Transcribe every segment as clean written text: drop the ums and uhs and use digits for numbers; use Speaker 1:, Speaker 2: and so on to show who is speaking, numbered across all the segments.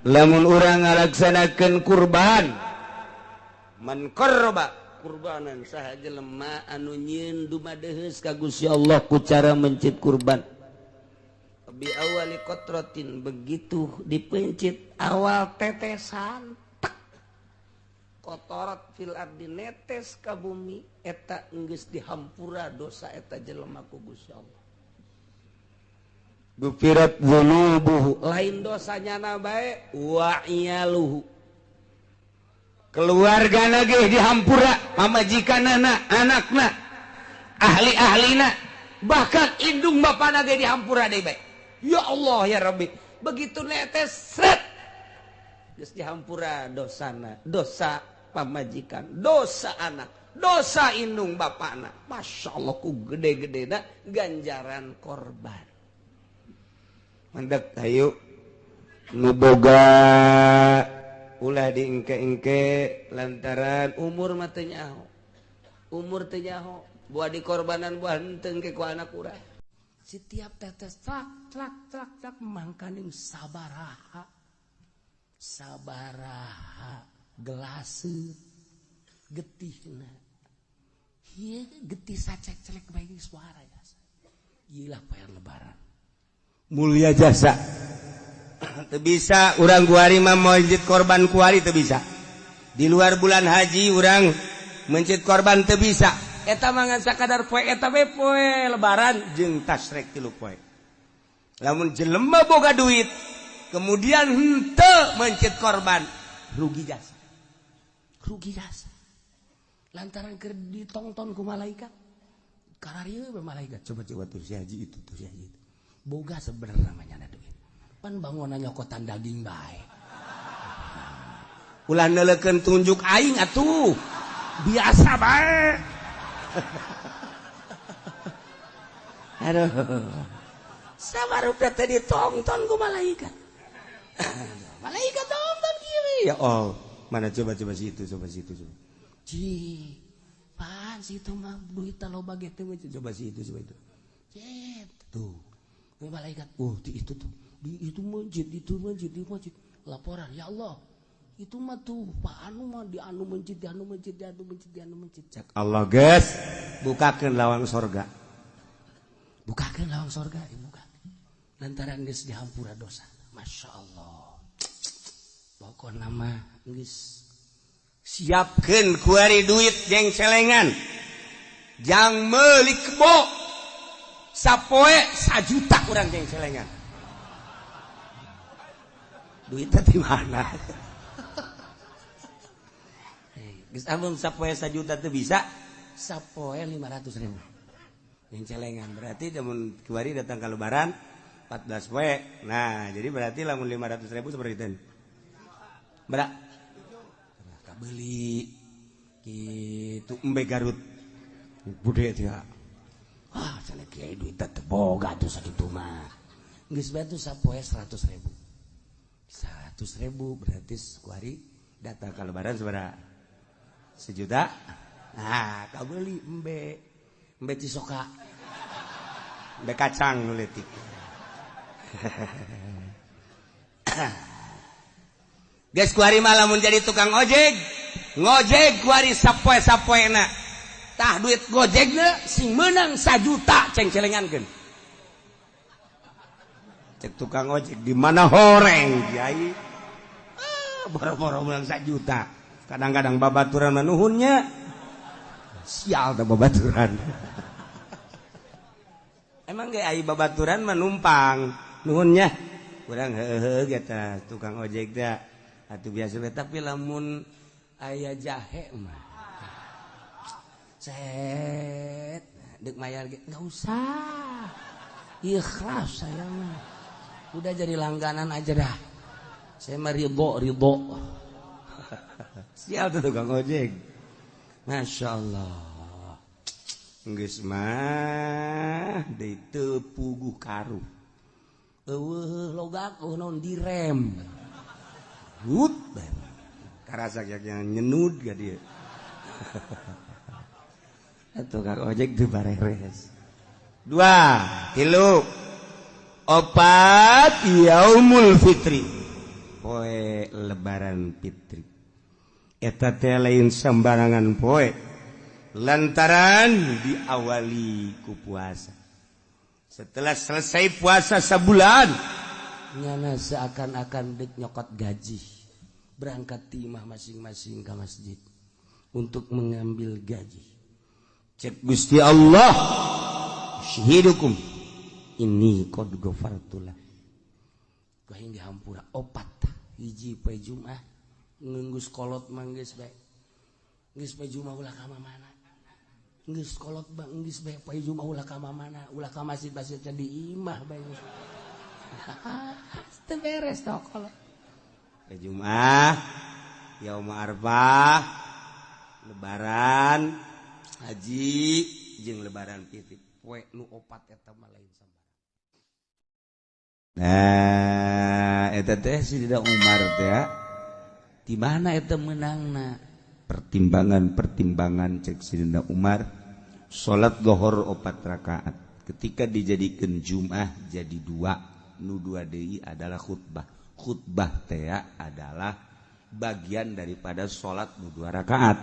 Speaker 1: Lamun urang ngalaksanakeun kurban, man qarraba kurbanan, saha jelema anu nyieun dumadeheus ka Gusti Allah ku cara mencit kurban, bi awali qatratin, begitu dipencit awal tetesan tek, qatarat fil ardi, netes ka bumi, eta geus dihampura dosa eta jelema ku Gusti Allah. Gufirat dzunubuhu, lain dosanya na bae, wa iyaluhu, keluarga ge dihampura, pamajikanana, anakna, ahli-ahlina, bahkan indung bapana ge dihampura deui bae. Ya Allah ya Rabbi, begitu netes sret geus dihampura dosana, dosa pamajikan, dosa anak, dosa indung bapana. Masya Allah, ku gede-gedena ganjaran korban. Mandek hayu nu boga ulah diengke-engke lantaran umur mah teu nyaho. Umur teu nyaho, buah dikorbanan buah henteu engke ku anak urang.
Speaker 2: Setiap tetes tlak tlak tlak tlak, mangkaning sabaraha sabaraha gelase getihna. Ieu getih sacek-celek bae suara jasa. Ieu lah poe lebaran.
Speaker 1: Mulia jasa. Teu bisa urang kuari mah mencit korban, kuari teu bisa. Di luar bulan haji urang mencit korban teu bisa. Eta mah ngan sakadar poe eta we, poe lebaran jeung tasrek 3 poe. Lamun jelema boga duit kemudian henteu mencit korban, rugi jasa.
Speaker 2: Rugi jasa. Lantaran keur ditongton ku malaikat. Kararieu we malaikat.
Speaker 1: Coba-coba tuh si haji itu, tuh si haji itu.
Speaker 2: Boga sebenarnya namanya ada duit. Pan bangunan nyokotan daging bae.
Speaker 1: Ulah neuleukeun tunjuk aing atuh.
Speaker 2: Biasa bae.
Speaker 1: Aduh.
Speaker 2: Sabarupa teh ditongton ku malaikat. Malaikat tonton kieu.
Speaker 1: Ya Allah, mana coba-coba situ, coba situ, coba.
Speaker 2: Ci, pan situ mah duit loba ge teh.
Speaker 1: Coba situ, coba itu.
Speaker 2: Cep, tuh. Malaikat, oh di itu tuh, di itu masjid, itu masjid, di masjid. Laporan, ya Allah, itu mah tuh Pak Anu mah di anu masjid, di anu masjid, di anu masjid, di anu masjid.
Speaker 1: Cek Allah geus, bukakeun lawang sorga.
Speaker 2: Bukakeun lawang sorga, dibuka. Lantaran geus dihampura dosa. Masya Allah. Pokona mah geus
Speaker 1: siapkeun kuari duit jeung celengan. Jang meuli kebo. Sapoe 1 juta urang jeung celengan. Duitnya di mana? Geus amun sapoe 1 juta teu bisa,
Speaker 2: sapoe 500.000.
Speaker 1: Jeung celengan berarti lamun kuari datang ke lebaran 14 poe. Nah, jadi berarti lamun 500.000 seperti itu. Berak. Kabeli gitu embe Garut. Bude dia.
Speaker 2: Ah, cenah kiai duit teh boga tuh sakitu mah. Geus bae tuh sapoe 100.000.
Speaker 1: 100.000 berarti kuari datang ke lebaran seberapa? 1 juta. Nah, kabeli embe.
Speaker 2: Embe Cisoka.
Speaker 1: Embe kacang nu leutik. Geus kuari mah lamun jadi tukang ojek, ngojek kuari sapoe-sapoena. Tah duit gojekna sing meunang 1 juta ceng celengankeun. Cek tukang ojek, di mana horeng kiai? Ah, boro-boro meunang 1 juta. Kadang-kadang babaturan manuhunnya. Sial teh babaturan. Emang ge ai babaturan mah numpang nuhunnya. Kurang heuheuh ge tah tukang ojek teh. Atuh biasa we, tapi lamun
Speaker 2: aya jahe mah. Set, dek mayar ge enggak usah. Ikhlas saya mah. Udah jadi langganan aja dah. Saya mah ridho, ridho.
Speaker 1: Sial tuh tukang ojek. Masya Allah. Geus mah deui teu puguh karuh.
Speaker 2: Eueuh logak eueuh naon direm.
Speaker 1: Hut karasa yang nyenud ga dia. Tukang ojek tuh bareres. Dua, tilu, opat, yaumul fitri. poe lebaran fitri. Eta teh lain sembarangan poe lantaran diawali ku puasa. Setelah selesai puasa sebulan
Speaker 2: nyana seakan-akan dek nyokot gaji, berangkat timah masing-masing ke masjid untuk mengambil gaji.
Speaker 1: Cek Gusti Allah, syahidukum ini qad ghafartulah.
Speaker 2: Kaing dihampura opat hiji poe Jumat ngenggus kolot mah geus bae. Geus poe Jumat ulah ka mana? Geus kolot bang geus bae poe Jumat ulah ka mana? Ulah ka masjid-masjid di imah bae. Teu beres tah kolot.
Speaker 1: Poe Jumat, yaum Arfah, lebaran haji jeung lebaran fitri.
Speaker 2: Poe nu opat eta mah lain sambarang.
Speaker 1: Nah, eta teh Sidina Umar teh
Speaker 2: di mana eta meunangna?
Speaker 1: Pertimbangan-pertimbangan cek Sidina Umar, salat zuhur 4 rakaat. Ketika dijadikan Jumat jadi 2, nu 2 deui adalah khutbah. Khutbah teh adalah bagian daripada salat nu 2 rakaat.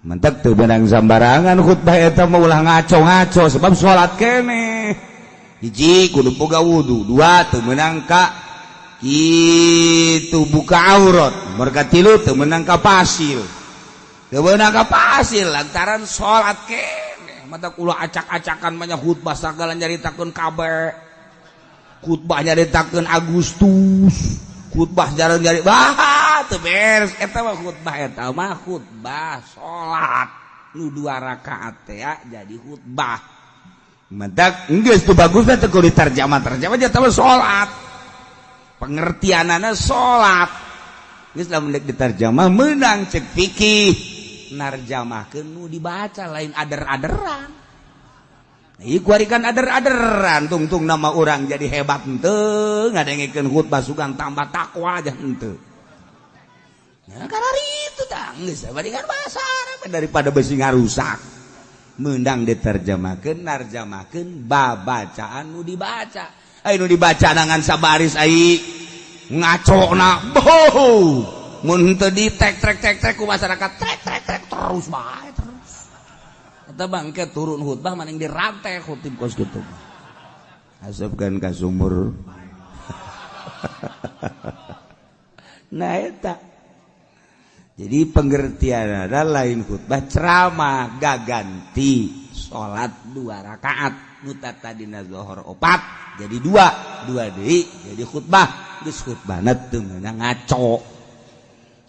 Speaker 1: Mentek teu beunang sambarangan khutbah eta mah ulah ngaco-ngaco sebab salat keneh. Hiji kudu boga wudu, 2 teu meunang ka kitu buka aurat, merga 3 teu meunang ka pasil. Teu meunang ka pasil lantaran salat keneh. Mata ulah acak-acakan mah khutbah sagala nyaritakeun kabeh. Khutbah nyaritakeun Agustus, khutbah jarang nyari bah teu beres eta mah khutbah eta mah khutbah salat nu 2 rakaat teh jadi khutbah. Mentak geus teu bagus teh kudu diterjemah-terjemah eta mah salat. Pengertianana salat. Geus lamun deuk diterjemah meunang cek fikih narjamahkeun nu dibaca lain ader-aderan. Ieu kuari kan ader-aderan tungtung nama urang jadi hebat henteu ngadengekeun khutbah sugan tambah takwa aja henteu. Nah karena itu tah geus bandingan bahasa Arab daripada besi ngarusak. Meundang diterjemahkeun narjamahkeun babacaan nu dibaca. Ai nu dibaca nangan sabaris ai ngacona boh. Mun henteu di tek trek tek trek ku masyarakat trek trek trek terus bae terus. Eta bangke turun khutbah maning dirantai khutib kos kitu. Asupkeun ka sumur. Nah eta. Jadi pengertian adalah lain khutbah ceramah gaganti salat 2 rakaat nu tadina zuhur 4 jadi 2, 2 deui jadi khutbah. Geus khutbahna teu meunang ngaco.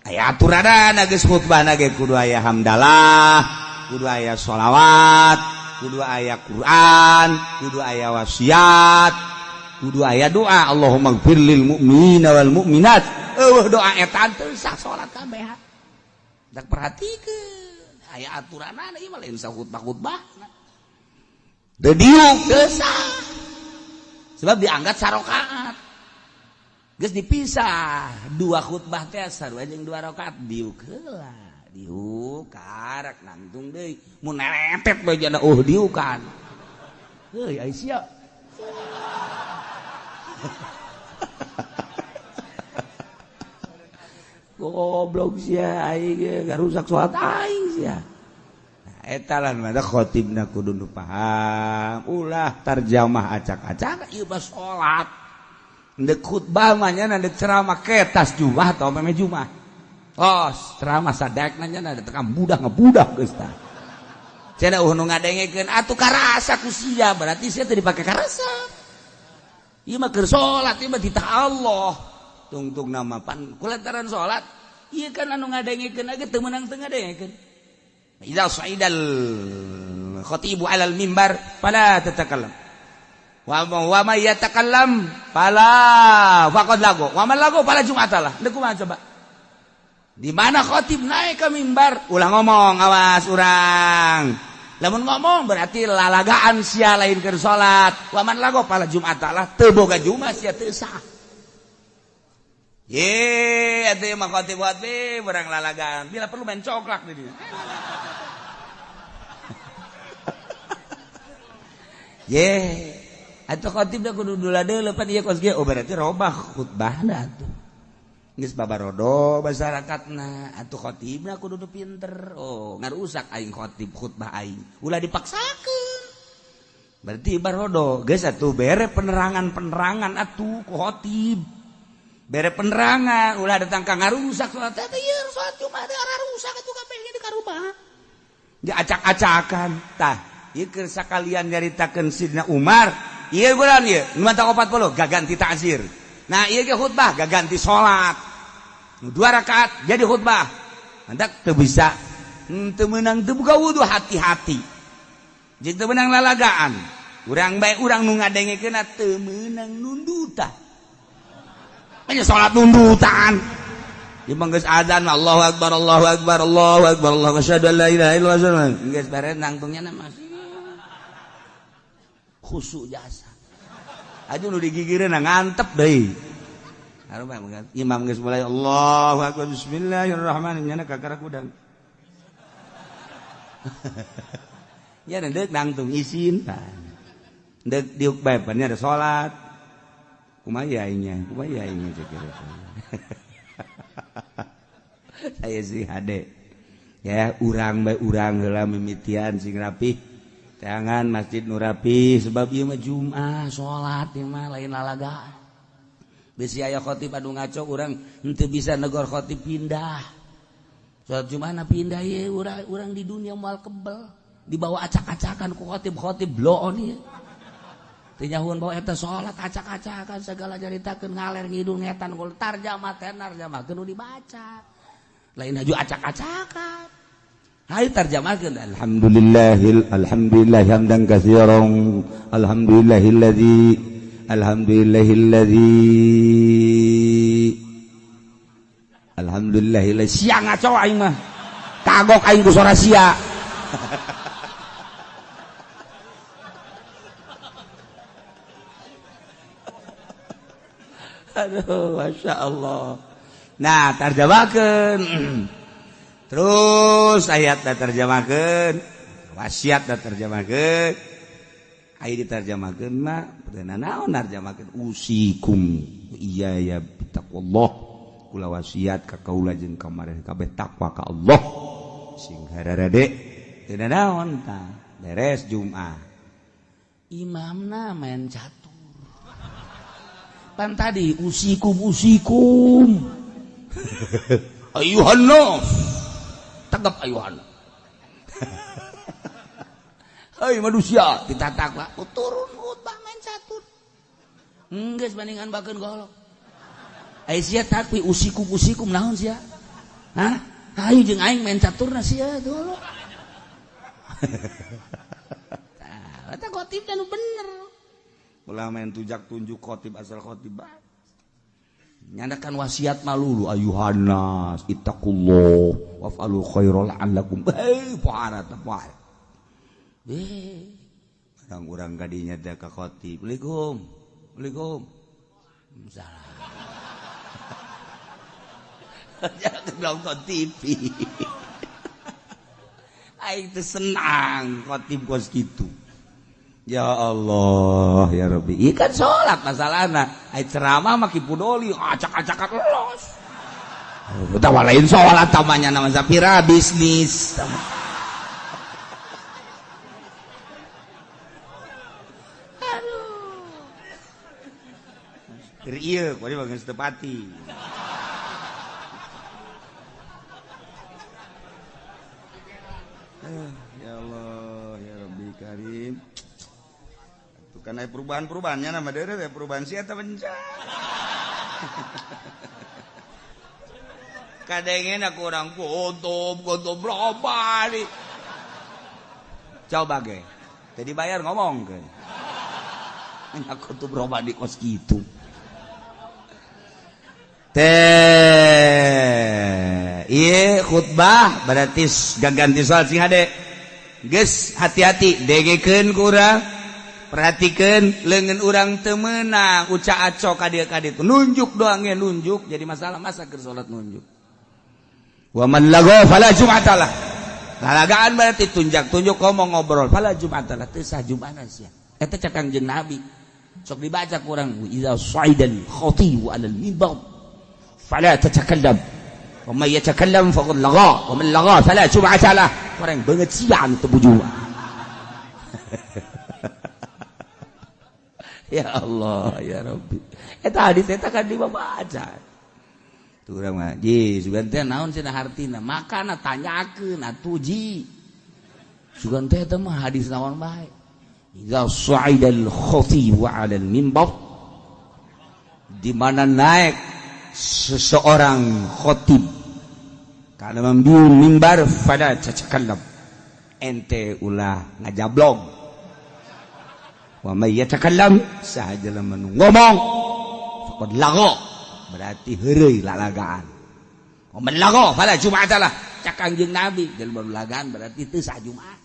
Speaker 1: Aya aturanana geus khutbahna ge kudu aya hamdalah, kudu aya sholawat, kudu aya Quran, kudu aya wasiat, kudu aya doa Allahumma gfir lil mu'minina wal mu'minat. Eueuh doa eta teu sah salat kabeh. Dak perhatikeun aya aturanana ieu mah lain sah khutbah-khutbah. Teu diuk teu sah. Sebab dianggap sarokaat. Geus dipisah 2 khutbah teh sarua jeung 2 rakaat diuk heula. Diuk karak nangtung deui mun neretet bae jana diukan. Heuy ai sia. Goblok sia aing ge ngarusak salat aing sia. Nah eta lah mah khotibna kudu nu paham, ulah tarjamah acak-acak ieu mah salat. Ndek khutbah mah nya ndek ceramah ketas Jumat atau meme Jumat. Oh, ceramah sadekna nya da tekam budak ngebudak geus tah. Cenah eueuh nu ngadengekeun atuh karasa ku sia, berarti sia teu dipake karasa. Ieu mah keur salat, ieu mah titah Allah. Tungtung nama pan kulantaran salat, ieu kan anu ngadengekeun ge teu meunang teu ngadengekeun. Idza sa'idal khatibu 'alal mimbar fala tatakallam. Wa may yatakallam fala faqad lago. Wa man lago fala jum'atalah. Deuk kumaha coba? Di mana khotib naik ke mimbar, ulah ngomong, awas urang. Lamun ngomong berarti lalagaan sia lain keur salat. Wa man lago fala jum'atalah, teu boga jumat sia teu sah. Ye, atuh mah khotib khotib urang lalagaan. Bila perlu main coklak di dieu. Ye, atuh khotib da kudu dula deuleu pan ieu kos ge. Oh berarti robah khutbahna atuh. Geus babarodo masyarakatna atuh khotibna kudu nu pinter. Oh, ngarusak aing khotib khutbah aing. Ulah dipaksakeun. Berarti barodo geus atuh bere penerangan-penerangan atuh ku khotib. Bere penerangan ulah datang ka ngarusak salat teh ieu salat Jumat teh rusak atuh kabeh di karubah. Diacak-acakan tah ieu keur sakalian nyaritakeun Sidna Umar. Ieu bulan ieu nu mata 40 gaganti ta'zir. Nah ieu ge khutbah gaganti salat. 2 rakaat jadi khutbah. Hendak teu bisa teu meunang teu buka wudu hati-hati. Jeung teu meunang lalagaan. Urang bae urang nu ngadengekeunna teu meunang nundutan. Nya salat nundutan. Ieu mah geus azan Allahu akbar Allahu akbar Allahu akbar Allahu asyhadu an la ilaha illallah. Geus beres nangtungnya na masih. Khusyuk jasa. Aduh nu digigireun ngantep deui. Imam geus mulai Allahu akbar bismillahirrahmanirrahim nyana kakara kudang. Nya deuk nangtung isin tah. Deuk diuk bae pan ada salat. Kumaha aingnya? Kumaha aingnya cek. Saya sih hade. Ya urang bae urang heula mimitian sing rapih. Jangan masjid nu rapih sebab ieu mah Jumat salat ieu mah lain lalagaan. Bisi aya khotib anu ngaco urang henteu bisa negor khotib pindah. Salat Jumat pindah ieu urang di dunia moal kebel, dibawa acak-acakan ku khotib-khotib bloon ieu. Teu nyahueun bawa eta salat acak-acakan segala nyaritakeun ngaler ngidul ngetan gol tarjamah tenar jamahkeun nu dibaca. Lain haju acak-acakan. Hayu tarjamahkeun alhamdulillahil alhamdulillah hamdan katsiran alhamdulillahilladzi alhamdulillahilladzi alhamdulillahilladzi sia ngaco aing mah kagok aing ku sora sia. Aduh Masya Allah. Nah tarjamahkeun terus ayat terjemahkeun wasiat terjemahkeun aya diterjemahkeun mah teu naon narjemahkeun usikum iya ya bitaqwallah kula wasiat ka kaula jeung ka mareh kabeh takwa ka Allah sing hararade teu naon tah beres Jumat
Speaker 2: imamna main catur pan tadi usikum usikum
Speaker 1: ayuhan nas tegap ayuhan. Hei manusia ditatak lah turun khutbah main catur geus bandingan bakeun golok ai sia takwi usikum usikum naon sia hah hayu jeung aing main caturna sia golok. Tah eta khotib nu bener ulah main tujak tunjuk khotib asal khotib
Speaker 2: nyandakan wasiat malulu ayuhan nas ittaqullah waf'alu khairal la'allakum
Speaker 1: pohara teh poe urang urang kadinya teh ka khotib Assalamualaikum Assalamualaikum
Speaker 2: salah.
Speaker 1: Jangan nonton TV aing teh senang khotib kos kitu. Ya Allah ya Rabbi ieu kan salat masalahna ai ceramah mah kipudoli acak-acakan los utawa lain salat tamanya nama sapira bisnis. Aduh keur ieu kuari bagus tepati. Ya Allah ya Rabbi Karim. Karena perubahan-perubahannya nama dere perubahan sih atau bencana. Kadangnya aku orang kontom berapa nih. Coba ge. Jadi bayar ngomong ke. Aku tuh berubah di kos gitu. Teh, iya khutbah berarti gaganti soal sing hade. Geus hati-hati dengekeun ku urang. Perhatikan lengan urang temenang uca aco kadia kadia itu nunjuk doang ya nunjuk jadi masalah masa keur salat nunjuk. Wa man lago fala jum'atalah. Lalagaan berarti tunjak-tunjuk ngomong ngobrol fala jum'atalah teu sah jum'ana sia. Eta cek Kangjeng Nabi. Sok dibaca kurang idza sa'idal khatibu 'alal mimbar Fala tatakallam. Wa may yatakallam faqad lagha, wa man lagha fala jum'ata lah. Orang banget sia anu teu bujur. Ya Allah, ya Rabbi. Eta hadis eta kan dibaca. Tuh urang mah, ji sugan teh naon cenah hartina? Makana tanyakeun atuh ji. Sugan teh eta mah hadis naon bae. Idza su'idal khatib 'ala al-mimbar, di mana naik seseorang khatib kana membiung mimbar, fala tatakallam, ente ulah ngajablog. Wa may yatakallam, saha jelema nu ngomong, faqad lagha, berarti heureuy lalagaan. Wa man lagha fala jum'ata lah. Cak Kangjeng Nabi, jelema nu lagaan berarti teu sah Jumat.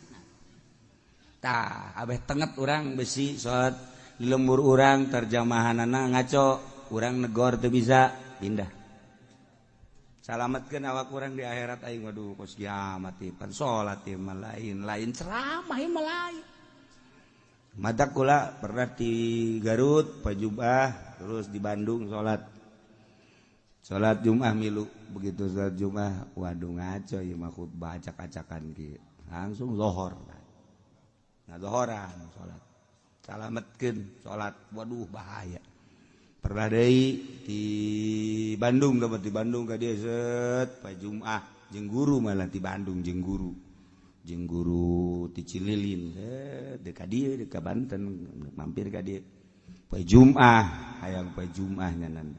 Speaker 1: Tah, abeh tenget urang besi salat lembur urang terjemahanana ngaco, urang negor teu bisa pindah. Salametkeun awak urang di akhirat aing, waduh kos kiamat ieu pan salat ieu mah lain, lain ceramah ieu mah lain. Matak kula pernah di Garut Pajubah, terus di Bandung salat. Salat Jumat milu, begitu salat Jumat waduh ngaco ieu mah khutbah acak-acakan kieu. Langsung lohor. Nah zohoran salat. Salametkeun salat, waduh bahaya. Pernah deui di Bandung, dapat di Bandung ka dieu set poe Jumat jeung guru malah di Bandung jeung guru. Jeung guru ti Cililin set deuk ka dieu deuk ka Banten mampir ka dieu. Poe Jumat hayang poe Jumat nyanan.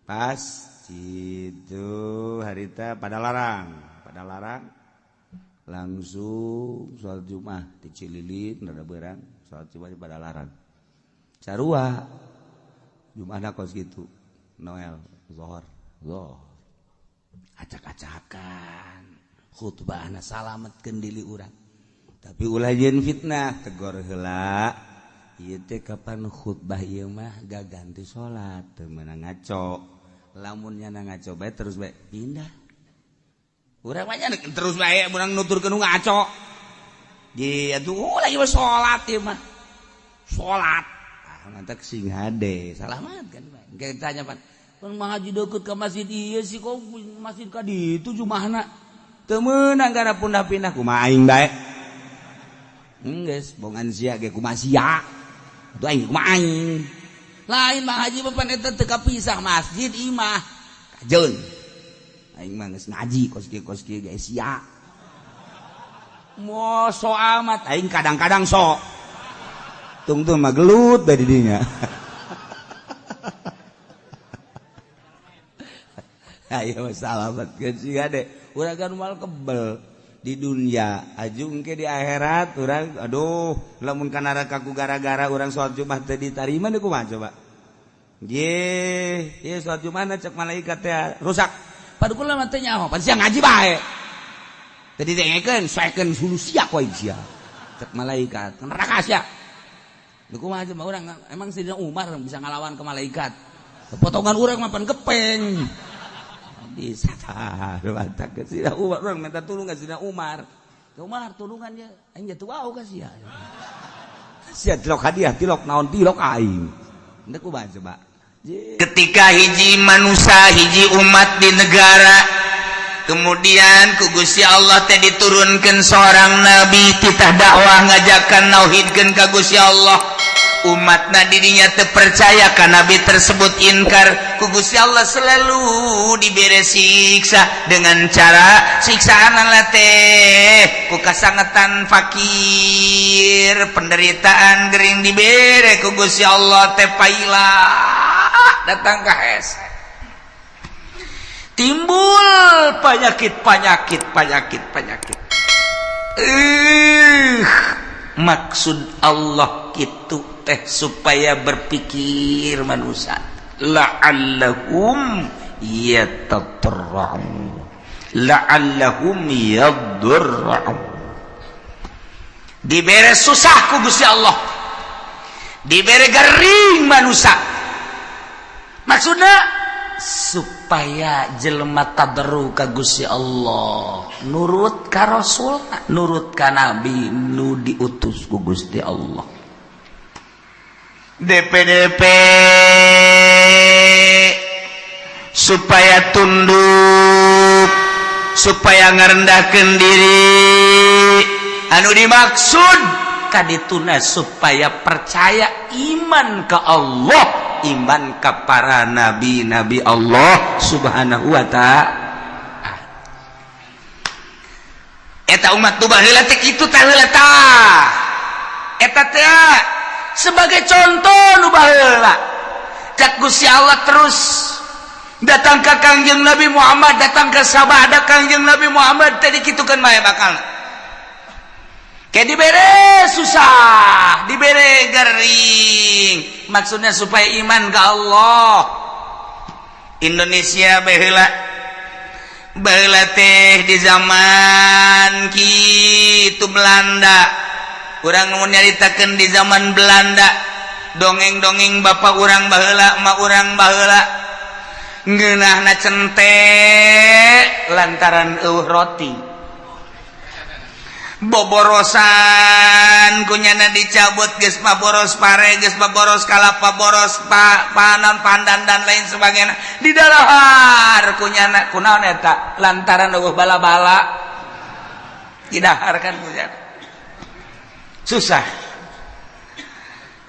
Speaker 1: Pas itu harita pada larang langsung salat Jumat di Cililin rada beurang salat Jumat pada larang. Sarua Jumatna kos kitu Noel zuhur zuhur acak-acakan khutbahna salametkeun diri urang tapi ulah jeung fitnah tegor heula ieu teh kapan khutbah ieu mah gaganti salat teu meunang ngaco lamun nyana ngaco bae terus bae pindah urang mah nya terus bae urang nuturkeun nu ngaco di atuh ulah ieu salat ieu mah salat mantak sing hade salamat kan bae tanya pan pun mah haji deukeut ka masjid ieu sih kok masjid ka ditu jumahna teu meunang gara pindah-pindah kumaha aing bae geus bongan sia ge kumaha sia atuh aing kumaha aing lain mah haji mah pan eta teu kapisah masjid imah kajeun aing mah geus ngaji kos kieu ge sia mo so amat aing kadang-kadang sok tungtung mah gelut dari dinya. Ayo salamat sih ade. Urang kan mal kebel di dunia, ajung ke di akhirat urang aduh lamun ka neraka ku gara-gara urang salat Jumat teu ditarima deui kumaha coba. Ye, ieu salat Jumat cek malaikat teh rusak. Padu kula mah teu nyaho, pan sia ngaji bae. Teu didengekeun, soekeun hulu sia ku aing sia. Cek malaikat, neraka sia. Lu kumaha coba urang emang Sayyidina Umar bisa ngalawan ke malaikat. Potongan urang mah pan gepeng. Bisa tah mantap ke Sayyidina Umar urang minta tulung ka Sayyidina Umar. Ka Umar tulungan ye aing jatuh wau ka sia. Sia tilok hadiah tilok naon tilok aing. Henteu kumaha coba.
Speaker 3: Ketika hiji manusia hiji umat di negara kemudian ku Gusti Allah teh diturunkan seorang nabi titah dakwah ngajakan nauhidkeun ka Gusti Allah. Umatna dirinya terpercaya ka nabi tersebut inkar ku Gusti Allah selalu dibere siksa dengan cara siksaan teh ku kasangetan fakir penderitaan gering dibere ku Gusti Allah teh paila datang ka hese timbul penyakit penyakit penyakit penyakit. Maksud Allah gitu teh supaya berpikir manusia la'allahum yatatarra'un la'allahum yadurra'un. Dibere susah ku Gusti Allah, dibere gering manusia, maksudnya supaya jelema tadarru ka Gusti Allah, nurut ka Rasul, nurut ka Nabi nu diutus ku Gusti Allah. DPDP Supaya tunduk, supaya ngarendahkeun diri. Anu dimaksud kadituna supaya percaya, iman ke Allah, iman ke para nabi-nabi Allah Subhanahu wa Ta'ala. Eta umat nu baheula teh kitu tah, heula tah. Eta teh sebagai contoh nu baheula. Cak Gusti Allah terus datang ke Kangjeng Nabi Muhammad, datang ke sabada Kangjeng Nabi Muhammad tadi, kitu kan mah bakal kayak dibere susah, dibere gering, maksudnya supaya iman ke Allah. Indonesia baheula, baheula teh di zaman kitu Belanda. Urang mau nyaritakeun di zaman Belanda, dongeng-dongeng bapak urang baheula, emak urang baheula, ngeunahna cente lantaran euweuh roti, boborosan kunyana dicabut, geus boros pare, geus boros kalapa, boros panan, pandan, dan lain sebagainya, didahar kunyana. Kunaon eta? Lantaran euweuh bala-bala, didahar kan kunyana susah.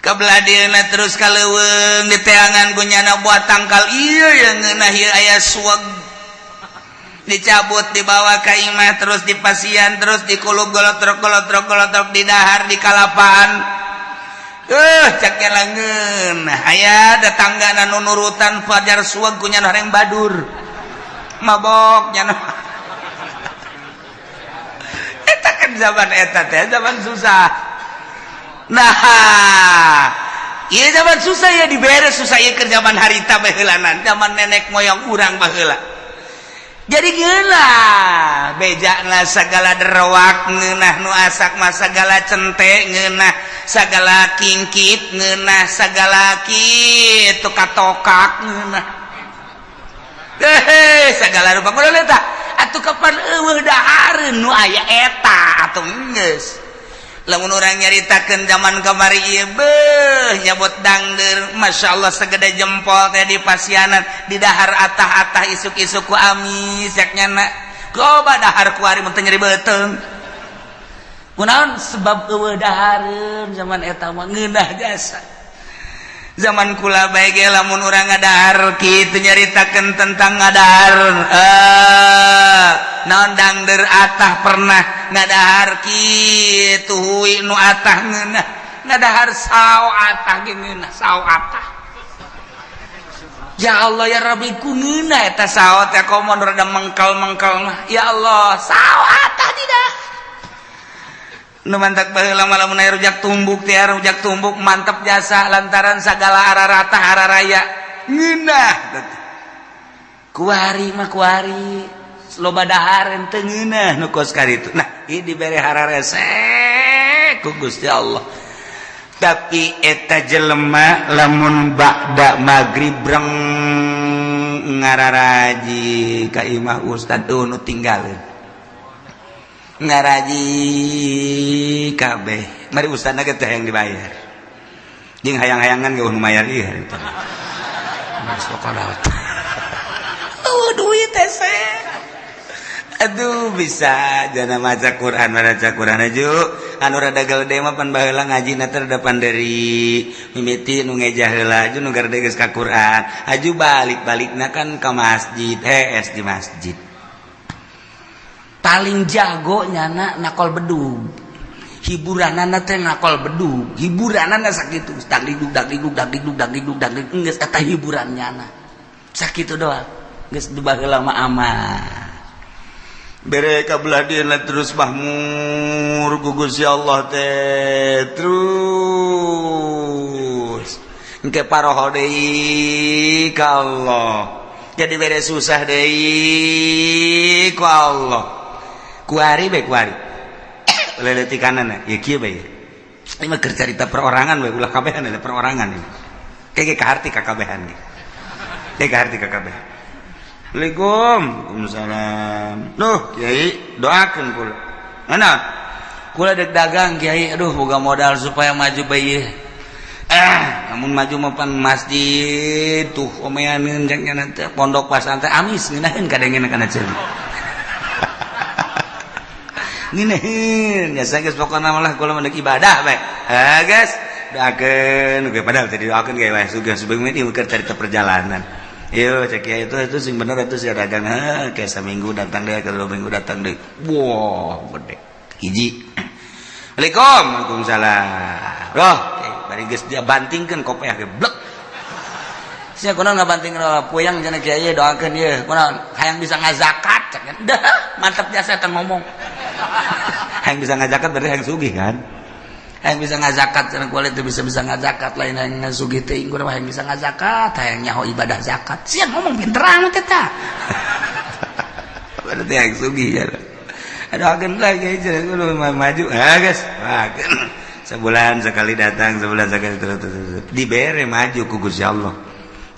Speaker 3: Kebelah dieuna terus ka leuweung, diteangan kunyana buat tangkal ieu yang ngeunah ieu, aya suweg, dicabut, dibawa ke imah, terus dipasian, terus dikulub, golotrok golotrok golotrok, didahar di kalapaan. Cak langeun aya tetangga nu nurutan fajar suweg kunyana horeng badur mabok nyana. Eta kan zaman eta teh zaman susah. Nah, iya, zaman susah ya, diberes susah ya ke zaman harita baheulanan, zaman nenek moyang urang baheula. Jadi ngeunah bejana segala derwak, ngeunah nu asak mah segala cente ngeunah, segala kingkit ngeunah, segala kitu katokak ngeunah, eh, segala rupa. Kudu eta atuh, kapan euweuh dahareun nu aya eta atuh geus. Lamun urang nyaritakeun zaman kamari ieu, beuh, nyabot dangder, Masya Allah, segede jempol teh di pasianan, di dahar atah-atah isuk-isuk ku amis yak nyana. Coba dahar kuari mun teu nyeri beuteung. Kunaon? Sebab euweuh dahareun zaman eta mah, ngeunah jasa. Zaman kula bae ge lamun urang ngadahar kitu, nyaritakeun tentang ngadahar, eh, naon, dangder atah, pernah ngadahar kitu, hui nu atah ngeunah, ngadahar sao atah ge ngeunah, sao atah. Ya Allah ya Rabbi, ku ngeunah eta sao teh, komo nu rada mengkal-mengkal mah. Ya Allah, sao atah tidak. Nu mantak baheula mah lamun aya rujak tumbuk teh, rujak tumbuk mantep jasa, lantaran sagala ararata araraya ngeunah. Kuari mah, kuari loba dahareun teu ngeunah nu kos karitu. Nah, ieu dibere hararese ku Gusti Allah. Tapi eta jelema lamun ba'da magrib breng ngararaji ka imah ustad, nu tinggalin ngaraji kabeh, mari ustadna ge teh yang dibayar jeung hayang-hayangan ge nu mayar ieu harita. Oh, duit teh. Aduh, bisa jana maca Quran, maca Quran aju anu rada gede mah pan baheula ngajina teh rada panderi, mimiti nu ngejah heula, aju nu garede geus ka Quran, aju balik-balikna kan ka masjid, hees di masjid. Paling jago nyana nakol bedug, hiburanana teh nakol bedug, hiburanana sakitu, dagdikduk dagdikduk dagdikduk dagdikduk dagdikduk, geus eta hiburan nyana sakitu doang. Geus baheula mah aman. Bere kabelah dieuna terus mahmur ku Gusti Allah teh, terus engke paroho deui ka Allah, jadi bere susah deui ku Allah. Kuari bae, kuari leletikanana ya kieu bae. Ini mah keur carita perorangan bae, ulah kabehan, ada perorangan ini kayak kaharti kakabehan ge, kayak kaharti kakabehan. Assalamualaikum. Waalaikumsalam. Duh, Kiai, doakeun kula. Mana? Kula dek dagang, Kiai. Aduh, boga modal supaya maju bae.
Speaker 1: Namun maju mapan masjid tuh omeaneun cek nanti pondok pasantren amis ngeunaheun kadengeun kana ceuli. Ngeunaheun ya geus pokona malah kula mah ibadah bae. Ha geus doakeun ge padahal tadi doakeun ge wae sugih sebenarnya ieu keur carita perjalanan. Yo cek ya itu sing bener itu sih dagang kayak seminggu datang deh, kalau 2 minggu datang deh. Wah, gede. Hiji. Assalamualaikum. Waalaikumsalam. Roh, bari geus dia bantingkeun kopiah ge blek. Sia kunaon ngabantingkeun puyang cenah kiai doakeun ieu. Kunaon hayang bisa ngazakat cek. Dah, mantap jasa teh ngomong. Hayang bisa ngazakat berarti hayang sugih kan? Hayang bisa ngazakat cenah kulit teu bisa-bisa ngazakat lain hayang sugih teh inggur hayang bisa ngazakat, hayang nyaho ibadah zakat. Sia ngomong pinter amat eta. Berarti hayang sugih ya. Aduh lagi cenah maju. Ah geus. Sebulan sekali datang, sebulan sekali terus terus. Dibere maju ku Gusti Allah.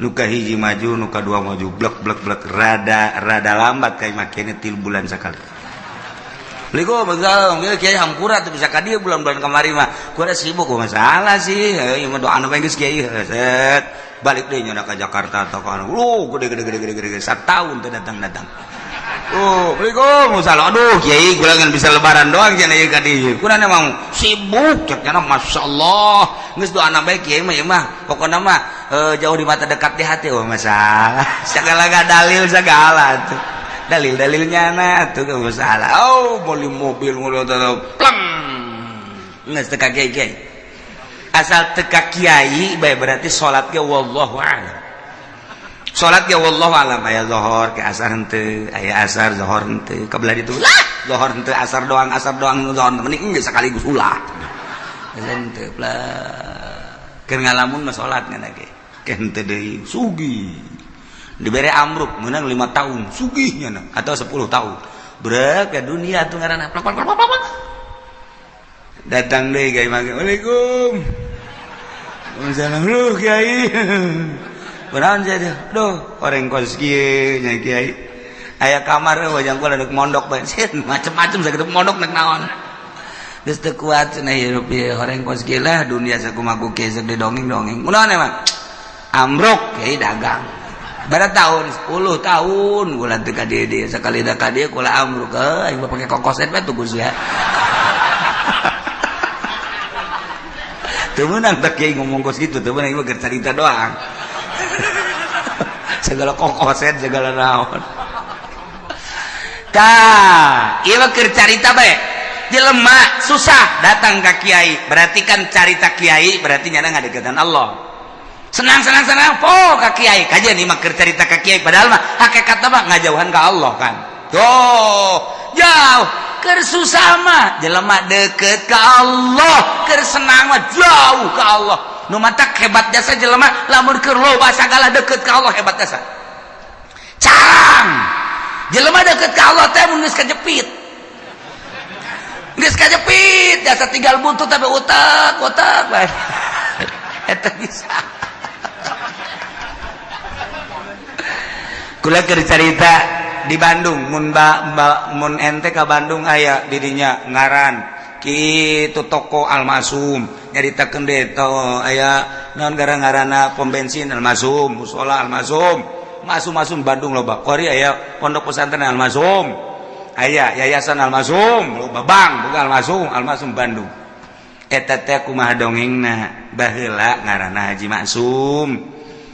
Speaker 1: Nuka hiji maju, nuka dua maju, blek blek blek rada rada lambat kayak makanya 3 bulan sekali. Assalamualaikum, waalaikumsalam. Kiai hampura tuh bisa ka dieu bulan-bulan kamari mah. Kuda sibuk kok masalah sih. Ieu mah doa anu geus kiai set. Balik deui nya ka Jakarta atau ka anu. Lu gede gede gede gede gede satahun teu datang-datang. Oh, Assalamualaikum, salah. Aduh, kiai kula ngan bisa lebaran doang cenah ieu ka dieu. Kuna emang sibuk cek nya masyaallah. Geus doana bae kiai mah ieu mah. Pokona mah jauh di mata dekat di hati. Oh, masalah. Segala dalil segala tuh. Dalil-dalilnya nah tuh gak masalah. Oh, beli mobil mobil pleng. Geus teu ka kiai. Asal teu ka kiai bae berarti salat ge wallahu a'lam. Salat ge wallahu a'lam aya zuhur ke asar henteu, aya asar zuhur henteu, ka belah ditu lah zuhur henteu asar doang zuhur mending geus sekaligus ulah. Geus henteu plek. Keur ngalamun mah salat ngan ge. Ke henteu deui sugih. Dibere amruk menang 5 tahun sugihnya nah, atau 10 tahun. Brek ke dunia tuh ngaranna plak plak plak plak. Datang deui ka imah. Waalaikum. Waalaikumsalam. Lu kiai. Kunaon sia teh? Duh, orang kos kieu nya kiai. Aya kamar wajang kula deuk mondok bae. Macem-macem sakitu mondok nek naon. Geus teu kuat cenah hirup ieu horeng kos kieu lah dunia sakumaha ku kieu sok didongeng-dongeng. Kunaon emang? Amruk kiai dagang. Bara tahun 10 tahun kula teu ka dieu dieu sakali da ka dieu kula amruk aing mah pake kokoset bae tuh Gus ya. Teu meunang teh kiai ngomong kos kitu teu meunang ieu mah carita doang. Segala kokoset segala naon. Tah, ieu mah keur carita bae. Jelema susah datang ka kiai, berarti kan carita kiai berarti nyana ngadeukeutan Allah. Senang senang senang po ka kiai kajian ieu mah keur carita ka kiai padahal mah hakikatna mah ngajauhan ka Allah kan. Tuh, jauh keur susah mah jelema deukeut ka Allah, keur senang mah jauh ka Allah. Nu matak hebat jasa jelema lamun keur loba sagala deukeut ka Allah hebat jasa. Carang jelema deukeut ka Allah teh mun geus kajepit. Geus kajepit jasa tinggal buntut tapi utak utak bae. Eta bisa. Kula keur carita di Bandung mun mun ente ka Bandung aya didinya ngaran kitu toko Almasum nyaritakeun deui to aya naon gara-garana pom bensin Almasum, mushola Almasum, masum-masum Bandung loba. Kori aya pondok pesantren Almasum, aya yayasan Almasum, loba bank boga Almasum, Almasum Bandung. Eta teh kumaha dongengna baheula ngaranna Haji Maksum.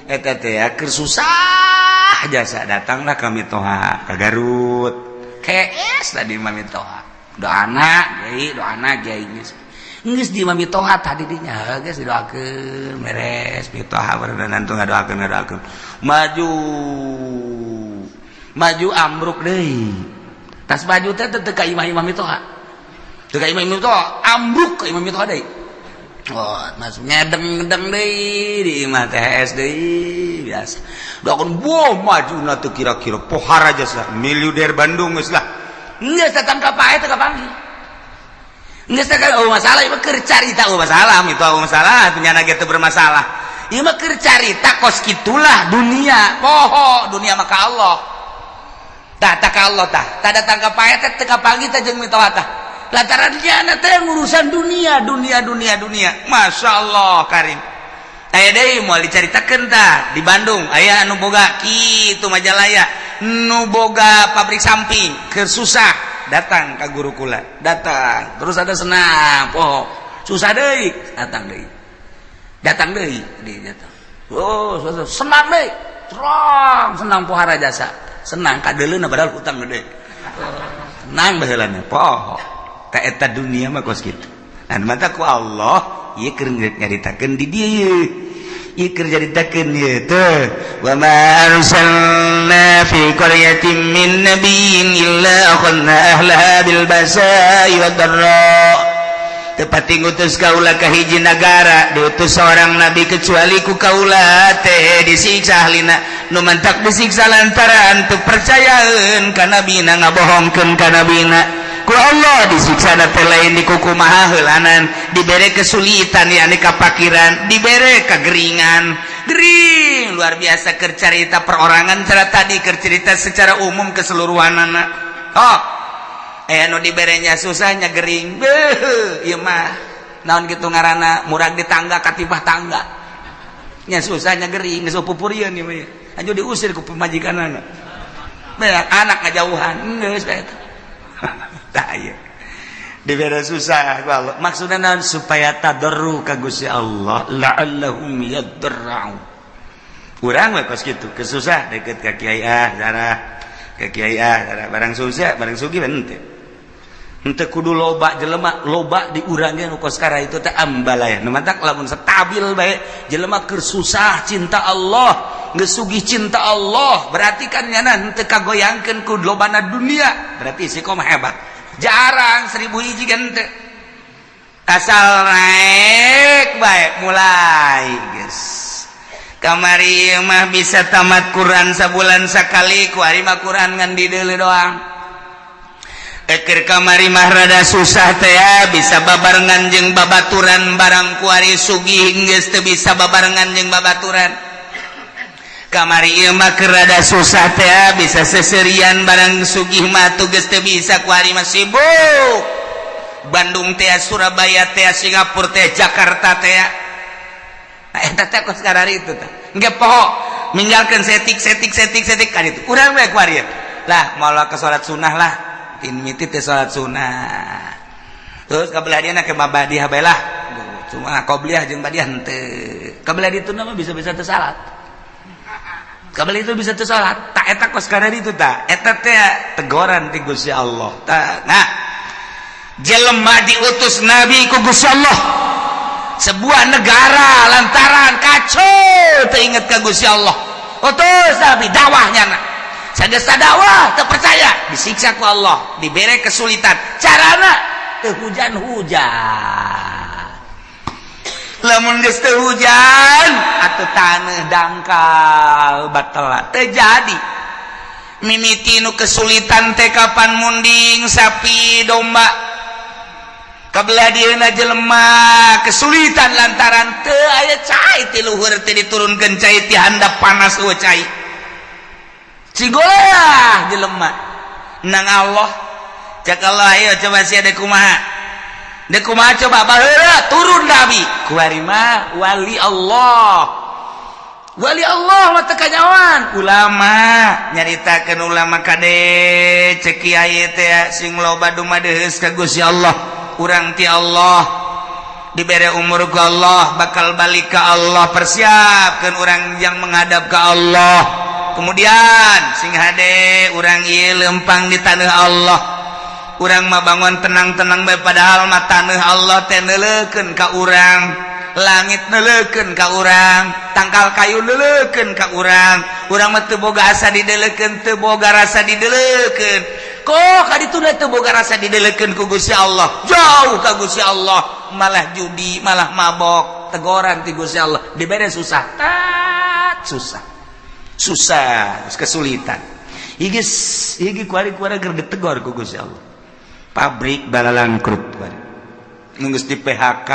Speaker 1: Eta teh keur susah jasa datanglah kami toha ke Garut. KS tadi mami toha. Doana kiai, doana kiai geus. Geus di mami toha tadi dinya geus didoakeun beres mitoha barudan tuh ngadoakeun ngadoakeun. Maju. Maju ambruk deui. Tas maju teh teu ka imah-imah mitoha. Teu ka imah mitoha, ambruk ka imah mitoha deui. Oh, masuk ngedeng-ngedeng deui di imah THS deui biasa. Doakeun boh majuna teu kira-kira pohara jasa miliuder Bandung geus lah. Geus datang ka pae teu kapanggih. Geus teh oh masalah ieu mah keur carita oh masalah itu oh masalah penyana ge teu bermasalah. Ieu mah keur carita kos kitulah dunia poho dunia mah ka Allah. Tah tah ka Allah tah. Tah datang ka pae teh teu kapanggih teh jeung mitoha tah. Lantaran dia teh urusan dunia dunia dunia dunia. Masya Allah karim.
Speaker 3: Aya deui, moal dicaritakeun tah. Di Bandung aya anu boga kitu, Majalaya, nu boga pabrik samping, keur susah datang ka guru kula, datang terus ada senang poho, susah deui datang deui, datang deui di datang, oh susah, senang deui, terang senang, pohara jasa senang kadeuleuna, padahal hutang gede, tenang baheulana poho. Ka eta dunia mah kos kitu. Nah, mata ku Allah ieu keur nyaritakeun di dieu, ieu keur nyaritakeun ieu teh, wa ma arsalna fi qaryatin min nabiyyin illa akhadna ahlaha bil basa'i wad dharra. Tepati ngutus kaula ka hiji nagara, diutus seorang nabi, kecuali ku kaula teh disiksa ahlina. Nu mantak disiksa lantaran teu percayaeun ka nabina, ngabohongkeun ka nabina. Ku Allah disiksa teh lain dikukumaha heulanan, dibere kesulitan, yakni kapakiran, dibere kegeringan, gering luar biasa. Keur carita perorangan cara tadi, keur cerita secara umum keseluruhan anak. Oh, eh, nu diberenya susahnya gering. Beuh, ieu mah naon gitu ngaranna, murag di tangga katibah tangga nya, susahnya gering, geus pupurieun ieu mah, anjur diusir ku pamajikanana. Beak anak ngajauhan, geus bae eta. Tah, ieu dibere susah ku Allah maksudna naon? Supaya tadarru ka Gusti Allah, la'allahum yadarra'u. Urang we kos kitu, kesusah deket ka kiai, ah darah ka kiai, ah darah. Barang susah, barang sugih henteu, henteu kudu loba jelema, loba di urang ge nu kos kara itu teh ambalaya. Nu mantak lamun stabil bae jelema, keur susah cinta Allah, geus sugih cinta Allah, berarti kan nyana henteu kagoyangkeun ku lobana dunia, berarti istiqomah hebat. Jarang 1000 hiji kan henteu, asal naik bae mulai geus. Kamari mah bisa tamat Quran sabulan sakali, kuari mah Quran ngan dideuleu doang. Eker kamari mah rada susah teh ya, bisa babarengan jeung babaturan, barang kuari sugih geus teu bisa babarengan jeung babaturan. Kamari ieu mah keur rada susah teh ya, bisa seserian, barang sugih mah tuh geus teu bisa. Kuari mah sibuk Bandung teh, Surabaya teh, Singapura teh, Jakarta teh. Nah, eta teh kos karari itu teh engke poho, ninggalkeun setik setik setik setik kan itu. Urang we kuari lah moal ke salat sunnah lah, tin miti teh salat sunnah, terus kabelah dia ke mabadiah bae lah, cuma qobliyah jeung badiah henteu. Kabelah ditu mah bisa-bisa teu salat, kabelah itu bisa teu salat. Tak eta kos karari itu, tak eta teh tegoran ti Gusti Allah. Tah, nah, jelema diutus nabi ku Gusti Allah sebuah negara lantaran kacau, teringat ke Gusti Allah, utus nabi dakwahnya. Nak sageus dakwah teu percaya, disiksa ku Allah, dibere kesulitan, carana teu hujan-hujan. Lamun geus teu hujan atuh taneuh dangkal batal teu jadi. Mimiti nu kesulitan teh kapan munding sapi domba. Kabelah dieuna jelema kesulitan lantaran teu aya cai ti luhur, teh diturunkeun cai ti handap, panas eueuh cai, cigolah jelema nang Allah. Cek Allah, ayo coba sia dek kumaha, dek kumaha coba. Baheula turun nabi, kuari mah wali Allah, wali Allah mah teu kanyawan ulama nyaritakeun. Ulama kade, cek kiai teh, sing loba dumadeus ka Gusti Allah. Urang ti Allah dibere umur ku Allah, bakal balik ke Allah, persiapkan orang yang menghadap ke Allah. Kemudian sing hade urang ieu lempang di tanah Allah. Urang mah bangun tenang-tenang bae, padahal mah tanah Allah teh neuleukeun ka urang, langit neuleukeun ka urang, tangkal kayu neuleukeun ka urang. Urang mah teu boga asa dideleukeun, teu boga rasa dideleukeun. Kok ka ditu teu boga rasa dideleukeun ku Gusti Allah, jauh ka Gusti Allah, malah judi, malah mabok. Tegoran ti Gusti Allah, dibere susah, tat susah, susah, kesulitan. Igis igi kuari-kuari keur ditegor ku Gusti Allah. Pabrik balalangkrut kuari, nunggu di PHK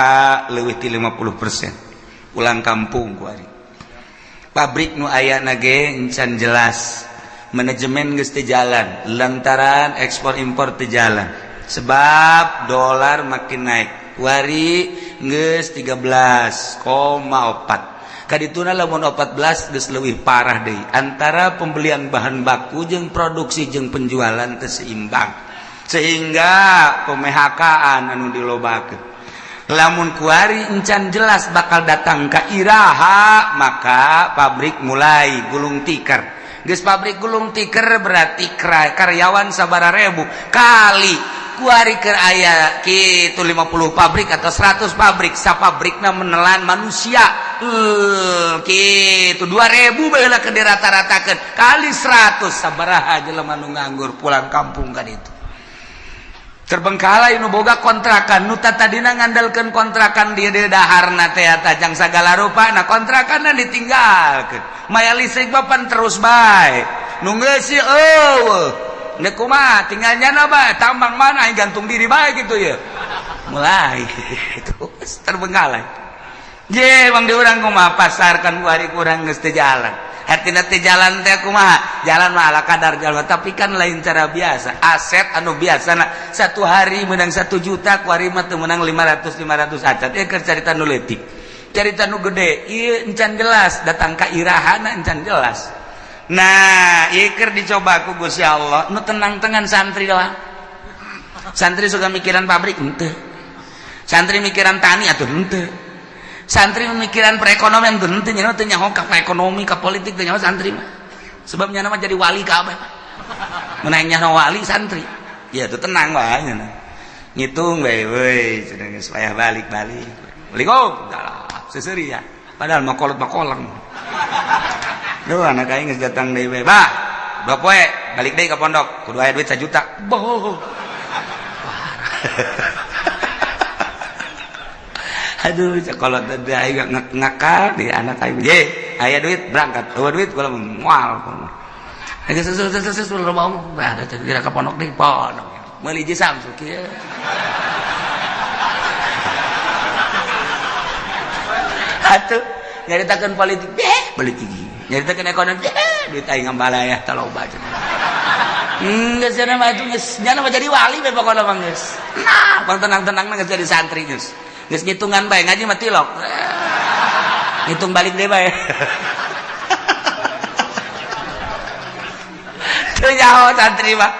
Speaker 3: leuwih ti 50%, pulang kampung kuari. Pabrik nu aya nage encan jelas, manajemen geus teu jalan lantaran ekspor impor teu jalan sebab dolar makin naik. Kuari geus 13,4.
Speaker 1: Kadituna lamun 14 geus leuwih parah deui, antara pembelian bahan baku jeung produksi jeung penjualan teu seimbang, sehingga pemehakaan anu dilobakeun. Lamun kuari encan jelas bakal datang ka iraha, maka pabrik mulai gulung tikar. Geus pabrik gulung tikar, berarti karyawan sabara ribu kali kuari ke aya gitu 50 pabrik atau 100 pabrik, sapabrikna menelan manusia gitu 2000 baheula ke dirata-ratakeun kali 100, sabaraha jelema nu nganggur pulang kampung kan. Itu terbengkalai. Nu boga kontrakan, nu tadina ngandalkeun kontrakan dia dia daharna teh tajang sagala rupa, nah kontrakan ditinggalkeun, maya listrik papan terus bae nu geus eueuh. Nek kumaha tinggal nyana bae, tambang mana aing gantung diri bae gitu ya, mulai itu terbengkalai. Je bang, di urang kumaha pasar kan kuari kurang geus teu jalan. Hartina teu jalan teh kumaha, jalan mah ala kadar jalan, tapi kan lain cara biasa. Aset anu biasa nah, satu hari menang 1 juta, kuari mah teu menang 500 500 acan. Ieu keur carita nu leutik, carita nu gede ieu encan jelas datang ka irahana, encan jelas. Nah, ieu keur dicoba ku Gusti Allah. Nu tenang-tenang santri doang. Santri suka mikiran pabrik henteu, santri mikiran tani atuh henteu, santri mikiran perekonomian tuh henteu, nya teu nyaho ka ekonomi, ka politik teu nyaho santri mah, sebab nya mah jadi wali kabeh mah. Mun nyaho wali santri ya tuh tenang wae nya, ngitung bae we cenah geus payah balik-balik. Assalamualaikum seseuri ya, padahal mah kolot mah koleng. Duh, anak aing geus datang deui bae. Bah, 2 poe balik deui ka pondok, kudu aya duit 1 juta. Boh. Aduh, kalau tadi aing ngakal di anak aing. Ye, aya duit berangkat. Eueuh duit kula moal. Geus susul susul susul mau. Bah, kira ka pondok deui, pondok. Meuli hiji Samsu kieu. Atuh, nyaritakeun politik, politik. Nyaritakeun ekonomi, duit aing ngambalaya taloba cenah. Geus cenah mah atuh geus nyana mah jadi wali bae pokona mah geus. Nah, bang tenang-tenang geus jadi santri geus. Geus ngitungan bae, ngaji mah tilok. Ngitung balik deui bae. Teu nyaho santri mah.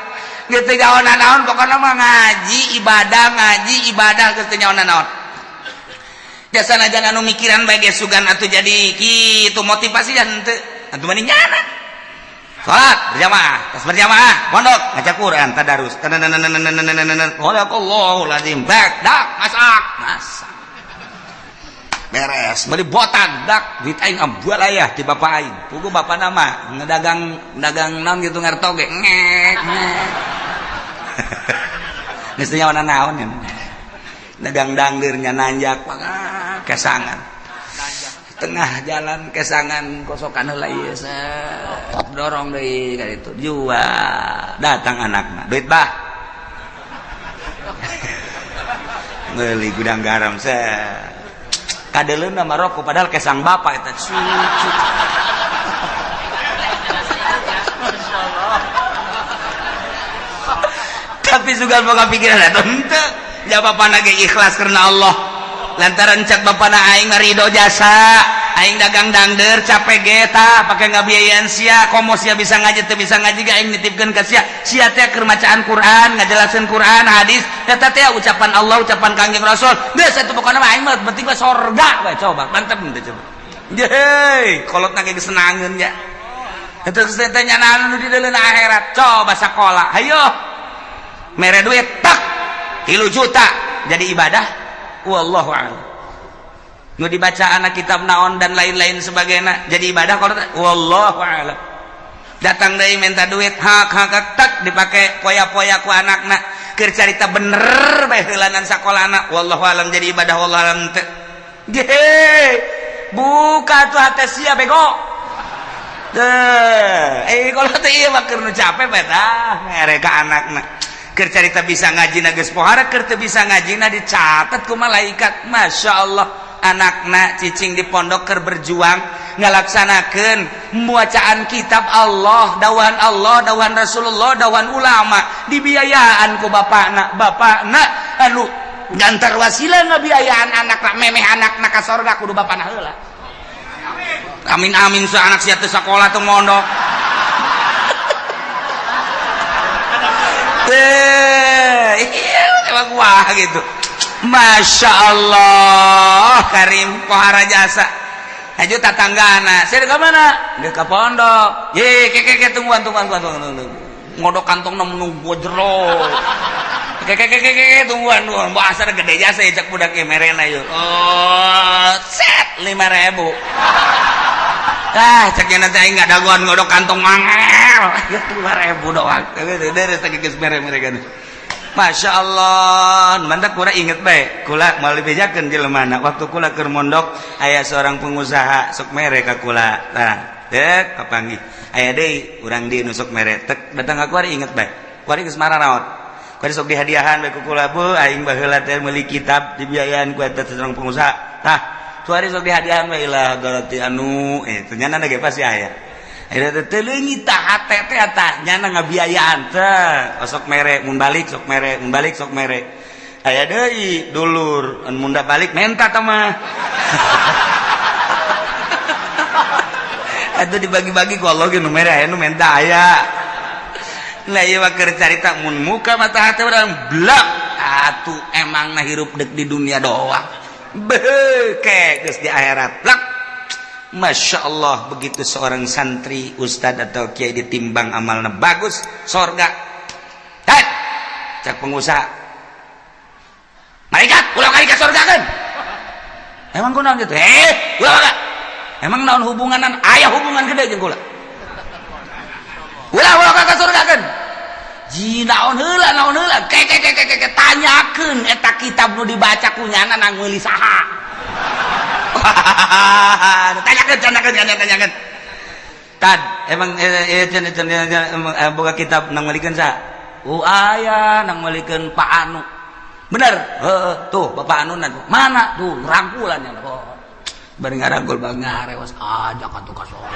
Speaker 1: Geus teu nyaho nanaon pokona mah ngaji ibadah geus teu nyaho nanaon. Jasa najan anu mikiran bae geus sugan atuh jadi kitu motivasi dan henteu atuh mending nyana. Salat berjamaah, tas berjamaah, pondok ngaca Quran, tadarus. Sadaqallahul azim. Bak, dak, masak, masak. Beres, beli botan, dak, duit aing ambual aya di bapak aing. Pugu bapak nama ngedagang dagang naon gitu ngarto ge ngek ngek. Geus teu nyaho naon ya. Dagang dangdirnya nanjak kesangan tengah jalan, kesangan kosokan heula ieu dorong deui ka ditu jual. Datang anakna, duit bah, meuli gudang garam set kadeleuna mah rokok, padahal kesang bapak eta cucu. Tapi sugan boga pikiran eta henteu. Ya bapana ge ikhlas karena Allah, lantaran cek bapana aing ridho jasa aing dagang dangder capek ge tah pake ngabiayaan sia, komo sia bisa ngaji teu bisa ngaji ge aing nitipkeun ka sia, sia teh keur macaan Quran, ngajelaskeun Quran hadis eta teh ucapan Allah, ucapan Kangjeng Rasul geus atuh pokona mah aing mah penting mah sorga we. Coba mantep teh coba. Yeay, kolotna ge geus senangeun nya eta geus teh nyanaan nu di deuleun akhirat. Coba sakola hayo mere duit tak 3 juta jadi ibadah, wallahu a'lam. Nu dibaca anak kitab naon dan lain-lain sebagainya jadi ibadah kalau wallahu a'lam. Datang deui minta duit hak hak tak dipake poya-poya ku anakna keur carita bener bae heulanan sakolana, wallahu a'lam jadi ibadah, wallahu a'lam teu. Buka tuh hate sia bego. Deh, kalau teh ieu mah keur nu capek bae tah mere ka anakna. Keur carita bisa ngaji na geus pohara, keur teu bisa ngaji na dicatat ku malaikat. Masya Allah, anakna cicing di pondok keur berjuang ngalaksanakeun bacaan kitab Allah, dawan Allah, dawan Rasulullah, dawan ulama, dibiayaan ku bapakna. Bapakna anu gantar wasilah ngabiayaan anakna, memeh anakna ka sorga kudu bapakna heula. Amin amin sa anak sia teu sakola teu mondok. Iya emang wah gitu. Masya Allah Karim pohara jasa. Aju tatanggana, saya ke mana? Dia ke pondok. Ye, ke ke ke tungguan tungguan tungguan tungguan. Ngodok kantong nunggu jero. Ke ke ke ke ke tungguan tungguan. Bahasa gede jasa ya cak budak merena yuk. Oh, set 5.000. Ah, ceknya nanti aing nggak dagoan ngodok kantong mangel. 5.000 doang. Dari tadi geus mere mereka. Masya Allah, mantap kula inget bae. Kula mau dibejakeun jelema waktu kula keur mondok aya seorang pengusaha sok mere ka kula. Tah, dek kapanggih. Aya deui urang di nu sok mere. Tek datang ka kuari inget bae. Kuari geus mararaot. Kuari sok dihadiahan bae ku kula, bu aing baheula teh meuli kitab dibiayaan ku eta seorang pengusaha. Tah, kuari sok dihadiahan bae lah berarti anu ternyata ge pasti aya. Eta teh leungit tah hate teh tah nyana ngabiayaan teh sok mere mun balik sok mere mun balik sok mere. Aya deui dulur mun balik menta tah mah. Atuh dibagi-bagi ku Allah ge nu mere aya nu menta aya. Lah ieu mah keur carita mun muka mata hate urang blak atuh emangna hirup deuk di dunia doang. Beuh ke geus di akhirat blak. Masya Allah, begitu seorang santri, ustad atau kiai ditimbang amalnya bagus, sorga. Hei, cak pengusaha, malaikat, ulah kali ke sorga kan? Emang kunaon gitu? Ulah kak. Emang naon hubunganan? Aya hubungan gede jeung kula. Ulah ulah ka sorga kan? Ji naon heula, naon heula? Ke ke ke ke ke tanyakeun eta kitab nu dibaca kunyana nang meuli saha. Tanyakan, tanyakan, tanyakan, tanyakan. Tad, emang boga kitab nang melikeun sa? Oh aya nang melikeun Pak Anu. Bener? Heeh, tuh Bapak Anu mana? Tuh rangkulan ya. Oh. Bari ngarangkul bang ngarewas ajak atuh ka sono.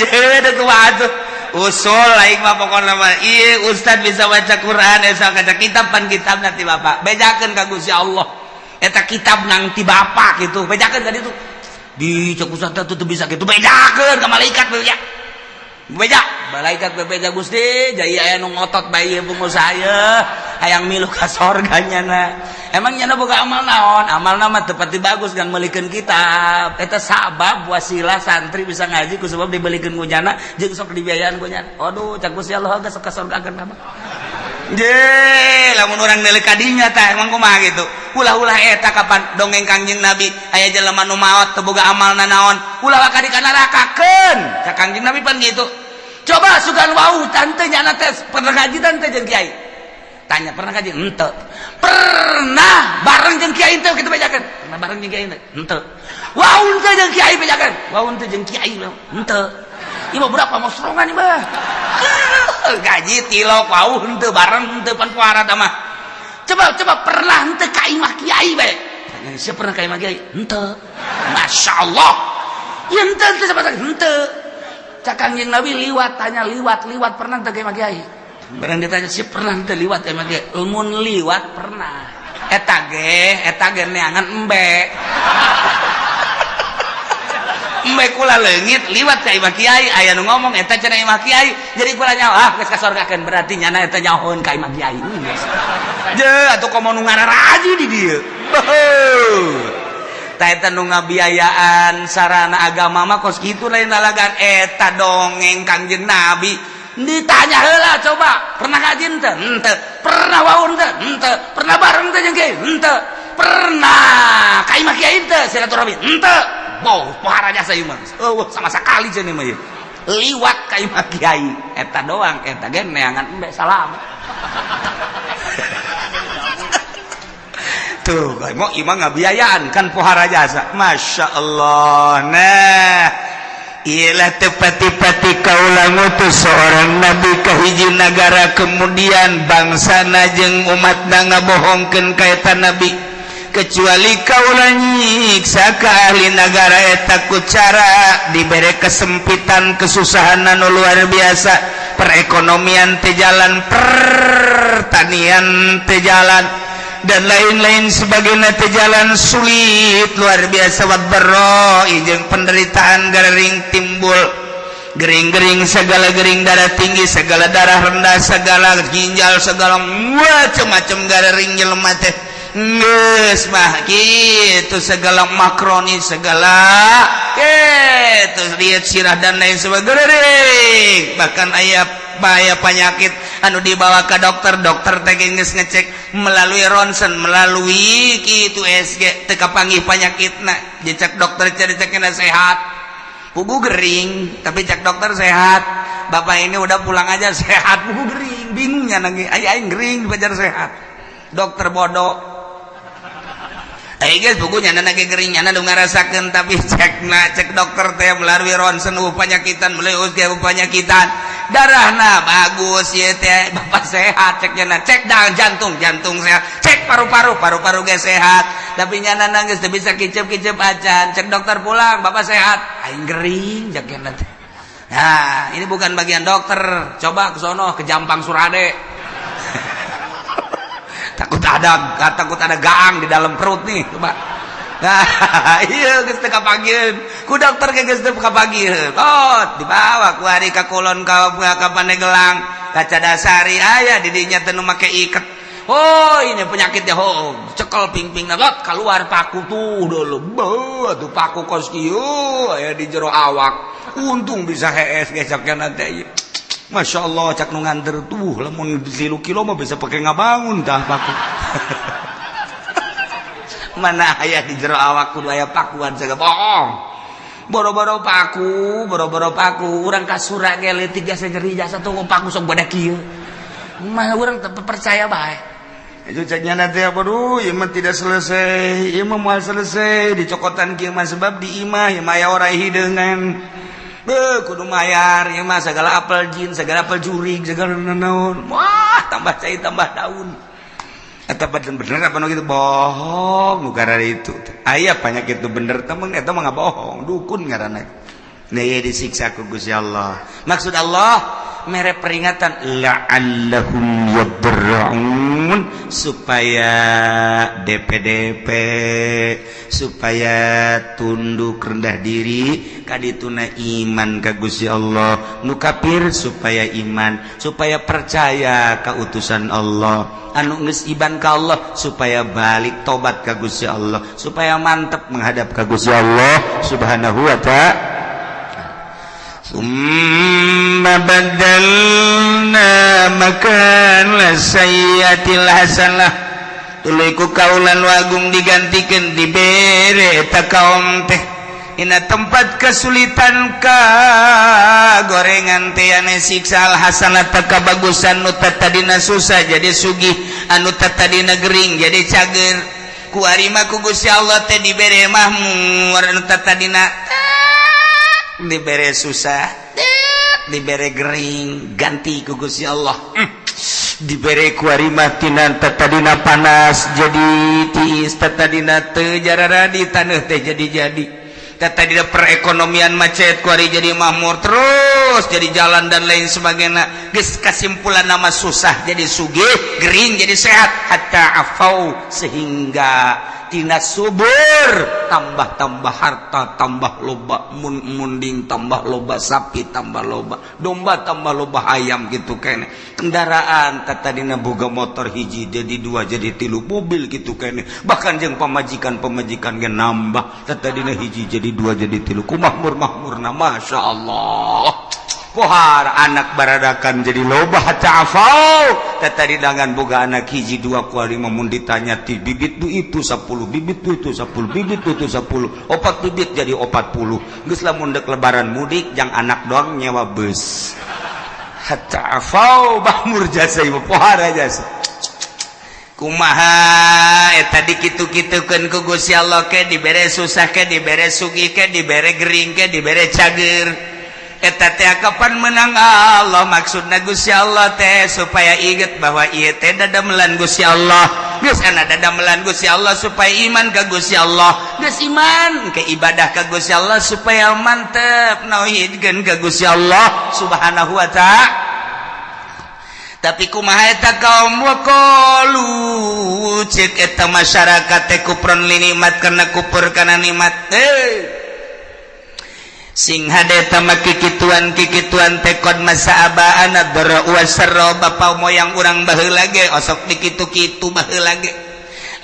Speaker 1: Jeung kumaha tuh? Usul aing mah pokona mah ieu ustad bisa baca Quran esa kaca kitab pan kitab nanti bapak bejakeun ka Gusti Allah eta kitab nang ti bapak gitu bejakeun ka ditu di cek ustad teh teu bisa kitu bejakeun ka malaikat beja beja malaikat bebeja Gusti jaya aya nu ngotot bae ieu pengusaha ye hayang milu ka sorga nyana emang nyana boga amal naon amalna mah teu pati bagus kan meulikeun kitab eta sabab wasilah santri bisa ngaji ku sebab dibelikeun ku nyana jeung sok dibiayaan ku nyana aduh cak Gusti Allah geus ka sorgakeun mah je lamun urang neuleuk ka dinya tah emang kumaha gitu ulah-ulah eta kapan dongeng Kangjeng Nabi aya jelema nu maot teu boga amalna naon ulah ka di ka nerakakeun cak Kangjeng Nabi pan gitu coba sugan wau tante nyana teh pernah ngaji tante jeung kiai tanya pernah ngaji henteu pernah bareng jeung kiai teh kitu bejakeun pernah bareng jeung kiai teh henteu wau teh jeung kiai bejakeun wau teh jeung kiai henteu ieu mah budak pamosrongan ieu mah gaji tilok wau henteu bareng henteu pan puara tah mah coba coba pernah henteu ka imah kiai bae sia pernah ka imah kiai henteu masyaallah ieu henteu henteu sama henteu cak Kangjeng Nabi liwat tanya liwat liwat pernah teu ka imah kiai barang ditanya sih pernah teu liwat emang ge mun liwat pernah eta ge neangan embe embe kula leungit liwat ka imah kiai aya nu ngomong eta cenah imah kiai jadi kula nyaho ah geus kasorgakeun berarti nyana eta nyahoeun ka imah kiai je atuh komo nu ngararaji di dieu tah eta nu ngabiayaan sarana agama mah kos kitu lain lalagan eta dongeng Kangjeng Nabi ditanya heula coba pernah ngaji henteu henteu pernah wau henteu henteu pernah bareng teh jeung kiai henteu pernah ka imah kiai henteu silaturahmi henteu boh pohara jasa ieu mah eueuh sama sakali cenah mah ieu liwat ka imah kiai eta doang eta ge neangan embe salam tuh mau imah ngabiayaan kan pohara jasa Masya Allah. Nah ialah tepati-pati kaula ngutus seorang nabi ka hiji nagara kemudian bangsana jeung umatna ngabohongkeun ka eta nabi kecuali kaula nyiksa ka ahli nagara eta ku cara dibere kesempitan kesusahan anu luar biasa perekonomian teu jalan pertanian teu jalan
Speaker 3: Dan lain-lain sebagainya teh, jalan sulit luar biasa. Wadh-dharra, jeung penderitaan gering, timbul gering-gering segala, gering darah tinggi segala, darah rendah segala, ginjal segala, macam-macam gering jelema teh. Geus mah gitu, segala makroni segala gitu, lihat sirah dan lain sebagainya. Bahkan aya bahaya penyakit anu dibawa ke dokter, dokter teh geus ngecek melalui rontgen, melalui gitu USG, teu kapanggih penyakitna. Dicek dokter, cari cekna sehat, puguh gering. Tapi cek dokter sehat, "Bapak ini udah pulang aja, sehat." Puguh gering. Bingungnya lagi, aing gering dipajar sehat, dokter bodoh. Eh guys, bukunya nyana gering, nyana nu ngarasakeun. Tapi cek na, cek dokter teh melalui rontgen penyakitan, melalui USG penyakitan, darahna bagus ya teh, "Bapak sehat," cek nyana. Cek dah jantung, jantung sehat. Cek paru-paru, paru-paru ge sehat. Tapi nyana nangis teu bisa kicep-kicep acan. Cek dokter, "Pulang, bapak sehat." Aing gering, cek nyana teh. Nah, ini bukan bagian dokter. Coba ke sono, ke Jampang Surade, takut ada gaang di dalam perut nih, coba. Nah, iya, geus teu kapanggieun ku dokter ge, geus teu kapanggieun. Oh, dibawa ku ari ka kulon, ka Pandeglang, ka Cadasari, aya di dinya teh nu make iket. Oh, ini penyakitnya. Oh, cekel pingping lot, keluar paku tuh dulu. Beuh, tuh paku kos kieu aya di jero awak. Untung bisa hees ge caknya nanti. Masya Allah, cak nu nganter tuh, lamun 3 kilo mah bisa pakai ngabangun tah paku. Mana aya di jero awak kudu aya pakuan segala, bohong. Boro-boro paku, boro-boro paku, urang kasura ge leutik jasa nyeri jasa tuh paku sok beda kieu. Mah urang teu percaya bae. Itu caknya nanti apa, duh, ieu mah tidak selesai, ieu mah moal selesai dicokotan kieu mah, sebab di imah ieu mah aya oray hideungan. Beuh, kudu mayar ieu mah segala, apel jin segala, apel jurig segala, naon. Wah, tambah cai tambah daun. Eta bener apa nu gitu, bohong nu itu. Aya penyakit itu bener temen, eta mah bohong, dukun ngaranna. Nah, ieu disiksa ku Gusti Allah. Maksud Allah mere peringatan, la'allahum yadarra'un, supaya DPDP, supaya tunduk rendah diri kadituna, iman ka Gusti Allah. Nu kafir supaya iman, supaya percaya ka utusan Allah. Anu geus iman ka Allah supaya balik tobat ka Gusti Allah, supaya mantep menghadap ka Gusti Allah Subhanahu wa Ta'ala. ثم بدلنا مكان السيئة الحسنة, tuluy ku kaula nu agung digantikan, dibere eta kaum teh ina tempat kesulitan ka gorengan teh ane siksa, al hasanata, kabagusan. Nu tadina susah jadi sugih, anu tadina gering jadi cager. Ku arima ku Gusti Allah teh dibere mahmur. Anu tadina dibere susah, dibere gering, ganti ku Gusti Allah. Dibere ku arima tina tadina panas jadi tiis, tadina teu jararadi taneuh teh jadi jadi, tadina perekonomian macet, ku ari jadi makmur terus, jadi jalan dan lain sebagainya. Geus kasimpulan nama susah jadi sugih, gering jadi sehat. Hatta afau, sehingga tina subur tambah-tambah, harta tambah loba, mun munding tambah loba, sapi tambah loba, domba tambah loba, ayam gitu kene, kendaraan tadina boga motor hiji jadi dua, jadi tilu, mobil gitu kene. Bahkan jeung pamajikan, pamajikan ge nambah, tadina hiji jadi dua, jadi tilu. Ku makmur makmurna, Masya Allah. Pohar anak baradakan jadi loba. Hatta afau, tadi dangan boga anak hiji dua, kuali mun ditanya ti bibit du itu 10 bibit, du itu 10 bibit, du itu 10, opat bibit jadi 40. Geus lamun dek lebaran mudik jang anak doang nyewa bus. Hatta afau, makmur jasa ieu, pohara jasa. Kumaha eta dikitu-kitukeun ku Gusti Allah? Ke dibere susah, ke dibere sugih, ke dibere gering, ke dibere cager, eta teh kapan menang Allah. Maksudna Gusti Allah teh supaya inget bahwa ieu teh dadamelan Gusti Allah. Geus ana dadamelan Gusti Allah supaya iman ka Gusti Allah. Geus iman ke ibadah ka Gusti Allah, supaya mantep nauhidkeun ka Gusti Allah Subhanahu wa Ta'ala. Tapi kumaha eta kaum? Waqalu, cek eta masyarakat teh, kufron li nikmat, karena kufur kana nikmat. Eh, sing hade eta mah kikituan kikituan teh, qad massa abaana dharra wasarra, bapa moyang urang baheula ge osok dikitu-kitu baheula ge.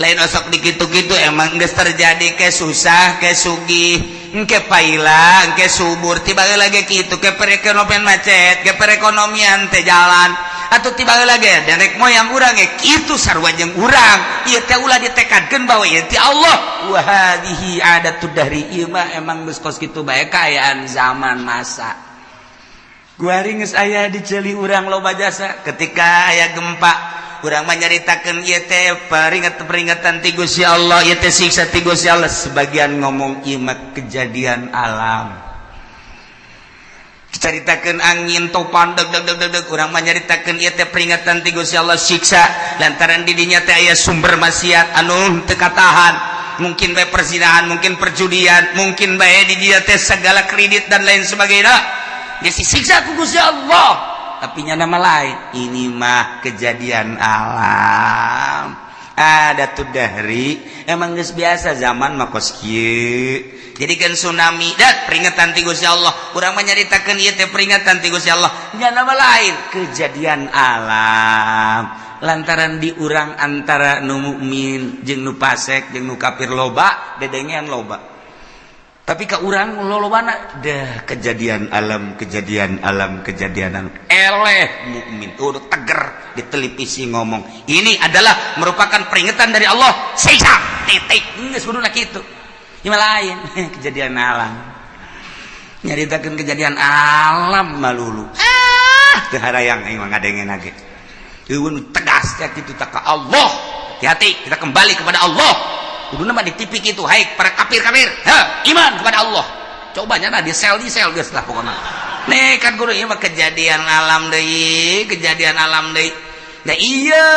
Speaker 3: Lain osok dikitu-kitu, emang geus terjadi, ke susah ke sugih, engke paila engke subur. Tiba lagi kitu, ke perekonomian macet, ke perekonomian teh jalan atau tiba lagi nenek moyang urang ge kitu, sarua jeung urang. Ieu teh ulah ditekadkeun bahwa ieu ti Allah. Wa hadhihi adatud dahri, ieu mah emang geus kos kitu bae kaayaan zaman masa. Kuari geus aya di ceuli urang loba jasa. Ketika aya gempa, urang mah nyaritakeun ieu teh peringatan peringatan ti Gusti Allah, ieu teh siksa ti Gusti Allah. Sebagian ngomong ieu mah kejadian alam. Caritakeun angin topan deg deg deg deg deg, urang mah nyaritakeun ieu teh peringatan ti Gusti Allah, siksa lantaran di dinya teh aya sumber maksiat anu teu katahan, mungkin bae perzinahan, mungkin perjudian, mungkin bae di dia teh segala kredit dan lain sebagainya, disiksa ku Gusti Allah. Tapi nya nama lain, ini mah kejadian alam, ada tuh dari emang geus biasa zaman mah kos kieu. Jadi kan tsunami dat peringatan ti Gusti Allah, urang mah nyaritakeun ieu teh peringatan ti Gusti Allah. Nya nama lain, kejadian alam, lantaran di urang antara nu mukmin jeung nu fasik jeung nu kafir loba dedengean loba. Tapi ke urang lolobana dah kejadian alam, kejadian alam, kejadian alam. Eleh mukmin udah teger di televisi ngomong ini adalah merupakan peringatan dari Allah, siksa, titik. Geus kuduna kitu. Ieu lain kejadian alam, nyaritakeun kejadian alam malulu. Ah, teu harayang aing mah ngadengena ge. Eueun tegas ya kitu tak ka Allah. Hati-hati, kita kembali kepada Allah. Kuduna mah di TV kitu, hai para kafir-kafir, ha, iman kepada Allah. Coba nya di sel, di sel geus lah pokokna. Nih kan guru, ieu mah kejadian alam deui, kejadian alam deui. Nah, iya,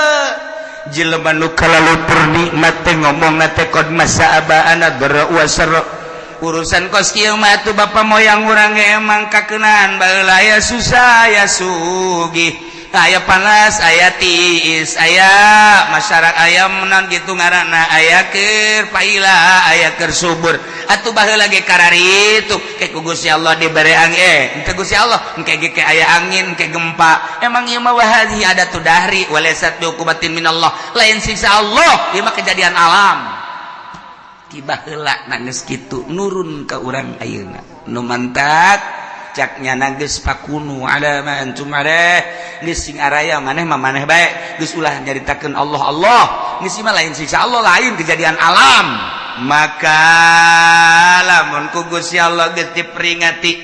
Speaker 3: jelema nu kalalutur nikmat teh ngomong teh qad massa abaana dharra wasarra. Urusan kos kieu mah atuh bapa moyang urang ge emang kakeunaan baheula, aya susah aya sugih, aya panas aya tiis, aya masyarakat aya menang gitu ngaranna, aya keur paila aya keur subur. Atuh baheula ge kararitu ke ku Gusti Allah dibere angin, eh henteu Gusti Allah, engke ge ke aya angin, ke gempa. Emang ieu mah wahadhi adatu dahri walaysat biuqubatin minallah, lain siksa Allah, ieu mah kejadian alam. Tiba heula geus kitu nurun ka urang ayeuna nu mantak caknya geus fakunu ala ma antum alaih, geus sing araya maneh mah maneh bae, geus ulah nyaritakeun Allah Allah, geus mah lain siksa Allah, lain kejadian alam. Maka lamun ku Gusti Allah geus diperingati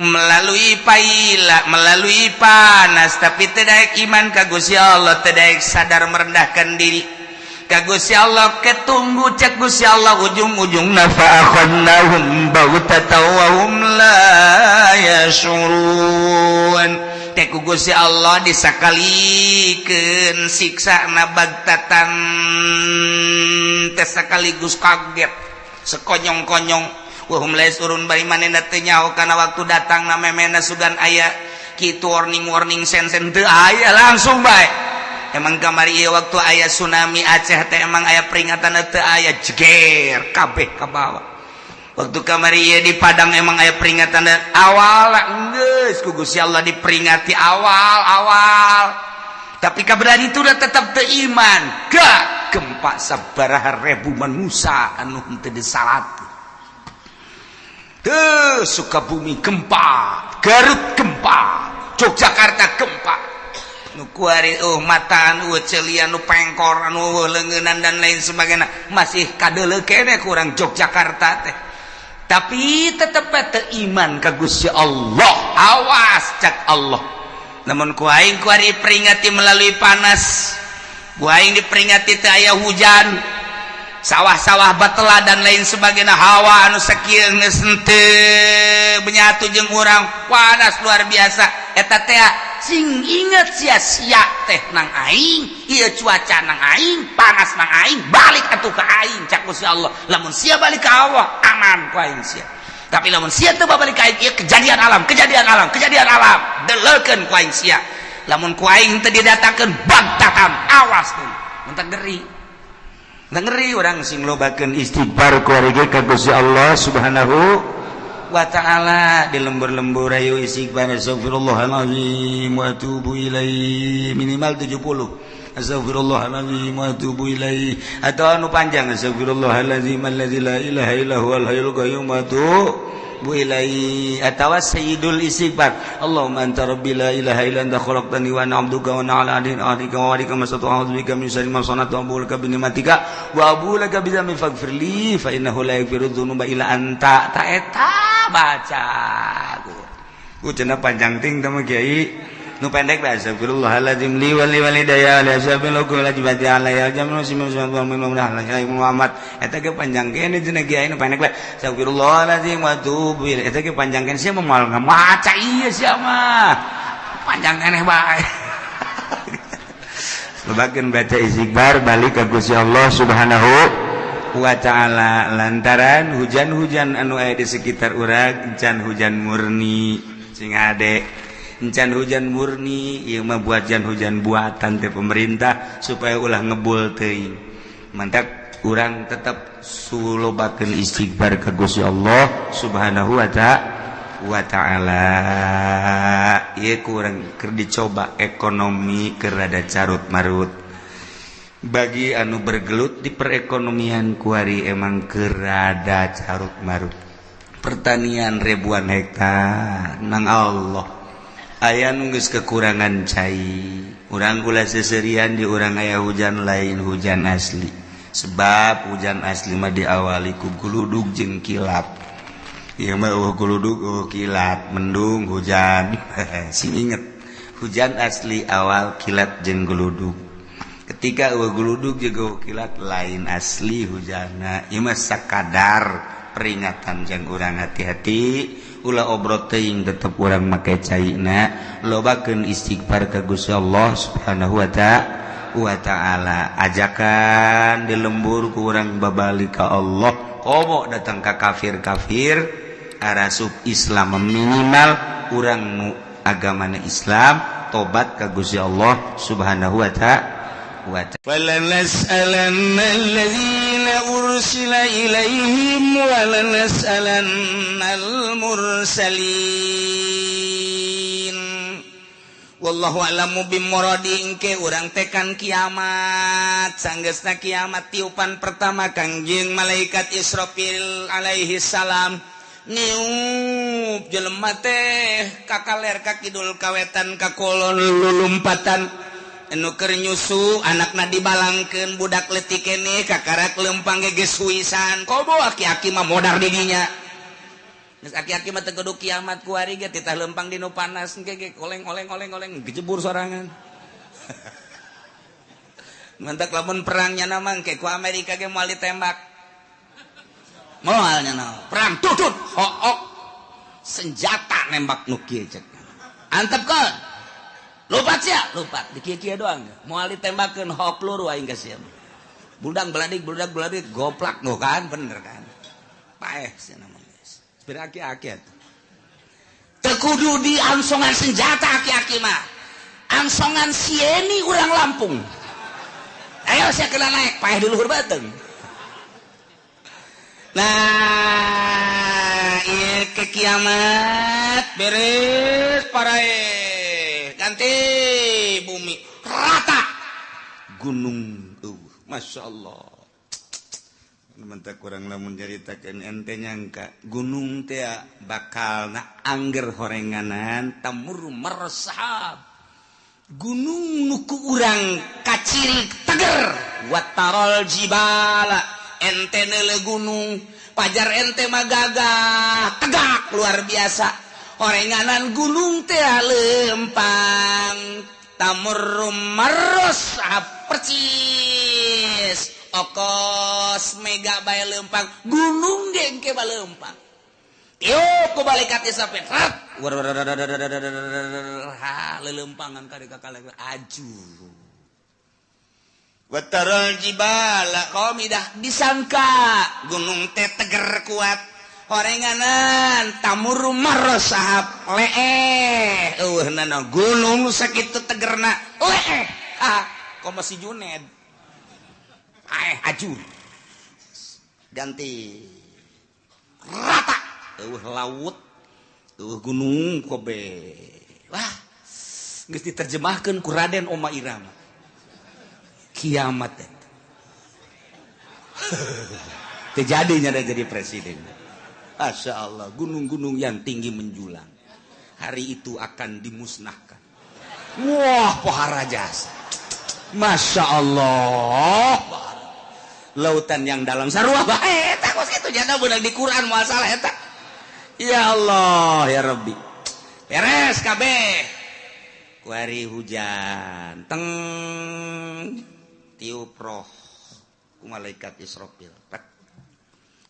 Speaker 3: melalui paila, melalui panas, tapi teu daek iman ka Gusti Allah, teu daek sadar merendahkan diri ka Gusti Allah, ketunggu cek Gusti Allah ujung-ujungna fa akhadnahum baghtatan wa hum la yash'urun. Teh ku Gusti Allah disakalikeun siksa na bagtatan teh sekaligus kaget sekonyong-konyong, wa hum la yash'urun, bari manehna teu nyaho kana waktu datang na memena sugan aya kitu warning warning sen sen teu aya, langsung bae. Emang kamari ieu waktu aya tsunami Aceh teh emang aya peringatan teu aya, jeger kabeh ka bawah. Waktu kamari ieu di Padang emang aya peringatan awal, geus ku Gusti Allah diperingati awal awal, tapi kaberan itu udah tetap teu iman. Gak gempa sabaraha ribu manusia anu henteu disalat. Tuh, Sukabumi gempa, Garut gempa, Yogyakarta gempa, nu kuari oh mataan, eueuh celian, nu pengkor, anu leungeunnan dan lain sebagainya, masih kadeuleu keneh kurang Yogyakarta teh. Tapi tetep teu iman ka Gusti Allah. Awas cak Allah, namun ku aing kuari peringati melalui panas, ku aing diperingati teu aya hujan, sawah-sawah batela dan lain sebagainya, hawa anu sakieu geus henteu menyatu jeung urang, panas luar biasa. Eta teh sing inget sia-sia teh nang aing, ieu cuaca nang aing, panas nang aing, balik atuh ka aing cak Gusti Allah. Lamun sia balik ka Allah, aman ku aing sia. Tapi lamun sia teu balik ka aing, ieu kejadian alam, kejadian alam, kejadian alam, deleukeun ku aing sia. Lamun ku aing teu didatangkeun bagtatan, awas tuh. Mentak ngeri. Ngeri urang sing lobakeun istighfar ku ka Gusti Allah Subhanahu wa ta'ala. Di lembur-lembur ayo istighfar, astagfirullahalazim wa atubu ilaih, minimal 70, astagfirullahalazim wa atubu ilaih, atau anu panjang, astagfirullahalazim allazi la ilaha illa huwal hayyul qayyum wa atubu ilaih, atawa sayyidul istighfar, Allahumma anta rabbi la ilaha illa anta khalaqtani wa ana 'abduka wa ana 'ala ahdika wa wa'dika mastata'tu, a'udzu bika min syarri ma sana'tu, abu'u laka bi ni'matika wa abu'u laka bi dzambi, faghfir li fa innahu la yaghfiru dzunuba illa anta. Ta eta baca ku cenah panjang ting teh kiai, nu pendek bae, astagfirullahaladzim li wa li walidayya li ashabil kulli jibati alayya jamu muslimin Muhammad. Eta ge panjang kene cenah kiai, nu pendek bae, astagfirullahaladzim wa atubu ilaih. Eta ge panjang kene, sia moal ngamaca ieu, sia mah panjang keneh bae. Lobakeun baca istighfar, balik ka Gusti Allah Subhanahu wa ta'ala, lantaran hujan-hujan anu aya di sekitar urang encan hujan murni. Sing ade, encan hujan murni ieu mah, buatan hujan buatan teh pemerintah supaya ulah ngebul teuing. Mantap, urang tetap sulobakeun istighfar ka Gusti Allah Subhanahu wa ta'ala. Ieu kurang keur dicoba, ekonomi keur rada carut marut. Bagi anu bergelut di perekonomian kuari emang keur rada carut marut. Pertanian ribuan hektar nang Allah aya nu geus kekurangan cai. Urang ulah seserian, di urang aya hujan, lain hujan asli, sebab hujan asli mah diawali ku guludug jeung kilat. Ieu mah euweuh guludug, euweuh kilat, mendung hujan. Sing inget, hujan asli awal kilat jeung guludug. Ketika euweuh guludug jeung euweuh kilat, lain asli hujanna. Ieu mah sakadar peringatan jang urang hati-hati, ulah obrot teuing, tetep urang make caina, lobakeun istighfar ka Gusti Allah Subhanahu wa ta'ala. Ajakan di lembur ku urang babalik ka Allah, komo datang ka kafir-kafir arasup Islam, minimal urang nu agamana Islam tobat ka Gusti Allah Subhanahu wa ta'ala. فلنسألن الذين أرسل إليهم ولنسألن المرسلين. Wallahu a'lamu bimuradi. Engke urang tekan kiamat, sanggeusna kiamat tiupan pertama Kangjeng malaikat Israfil alaihi salam niup, jelema teh kakaler ka kidul, kawetan ka kulon, lulumpatan. Anu keur nyusu anakna dibalangkeun, budak leutik keneh kakarak lempang ge geus huisan. Komo aki-aki mah modar di dinya. Geus aki-aki mah teu kudu kiamat kuari ge titah lempang di nu panas engke ge oleng oleng oleng oleng gejebur sorangan. Mantak lamun perangnya nama engke ku Amerika ge moal ditembak. Moal nya perang tutut hook senjata nembak nu kieu cek. Antepkeun. Lupat sia, lupat di kieu-kieu doang. Moal ditembakeun hok peluru aing ka sia. Budak beladik, budak beladik goplak nu kan bener kan. Paeh sia nama geus. Beraki-aki atuh. Teu kudu di angsongan senjata aki-aki mah. Angsongan sieni urang Lampung. Ayo sia kena naik, paeh di luhur beuteung. Nah, ieu ke kiamat beres paraeh. Ganti bumi rata. Gunung Masya Allah. Mentah kurang lamun nyaritakeun ente nyangka gunung teh bakal na angger horenganan tamur meresahab. Gunung nu ku urang kaciri teger, watarol jibala, ente neule gunung pajar ente mah gagah tegak luar biasa, horenganan gunung teh lempang, tamur meresahab percis okos mega bae lempang, gunung ge engke balempang. Tiup ku malaikat Israfil, rat ha lelempangan ka ka aju. Wataral jibala qamidah, disangka gunung teh teger kuat, Horenganan tamur marra sahab leeh eueuh nana gunung sakitu tegerna leeh ah komo si Juned ajur ganti rata eueuh laut eueuh gunung kobe wah geus diterjemahkeun ku Raden Oma Irama kiamat eta terjadinya ada jadi presiden. Masya Allah, gunung-gunung yang tinggi menjulang hari itu akan dimusnahkan. Wah, pohara jasa. Masya Allah, lautan yang dalam sarua bae eta kos kitu jana beunang di Quran masalah eta. Ya Allah, ya Rabbi. Beres kabeh. Kuari hujan teng tiup roh ku malaikat Israfil.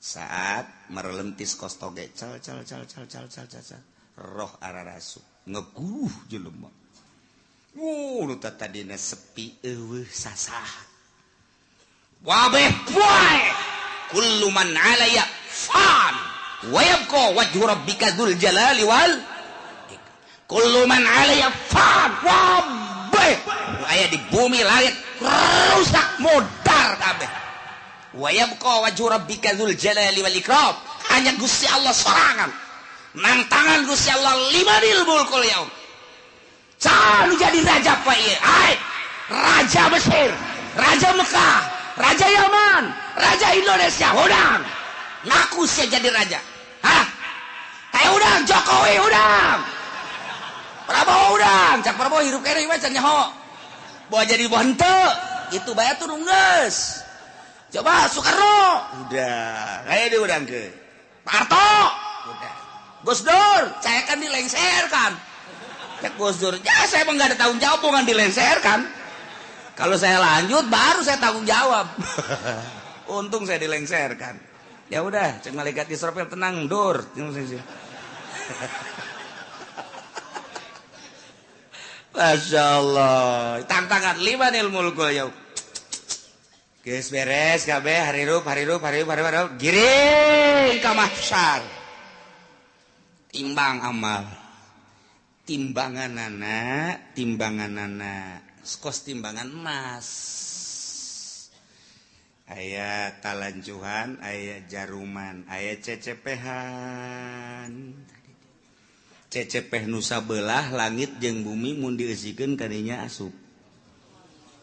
Speaker 3: Saat merelentis kos toge cal cal cal cal cal cal cal roh ararasu ngeguh jelema. Nu tadina sepi eueuh sasah. Wabeh poe kullu man 'alaya fan wa yabqa wajhu rabbika dzul jalali wal kullu man 'alaya fan. Wabeh aya di bumi langit rusak modar kabeh. Wa yabqa wajhu rabbika dzul jalali wal ikram. Hanya Gusti Allah sorangan. Nantangan Gusti Allah limanil mulkul yaum. Canu jadi raja pak ieu. Hai, raja Mesir, raja Mekah, raja Yaman, raja Indonesia, hudang. Ngaku sia jadi raja. Hah? Kayak hudang Jokowi hudang. Prabowo hudang, cak Prabowo hirup kene mah can nyaho. Bawa jadi boh henteu, itu bae turun geus. Coba Soekarno, udah, kayak diundang ke Pak Harto, udah. Gus Dur, saya kan dilengserkan. Cek Gus Dur, ya saya emang nggak ada tanggung jawab, bukan dilengserkan. Kalau saya lanjut, baru saya tanggung jawab. Untung saya dilengserkan. Ya udah, cek malaikat Israfil tenang, Dur. Masya Allah, tantangan limanil mulkul yaum. Geus beres kabeh harirup harirup harirup harirup giring ka mahsyar. Timbang amal. Timbanganana, timbanganana kos timbangan emas. Aya talanjuhan, aya jaruman, aya cecepehan. Cecepeh nu sabelah langit jeung bumi mun dieusikeun kadinya asup.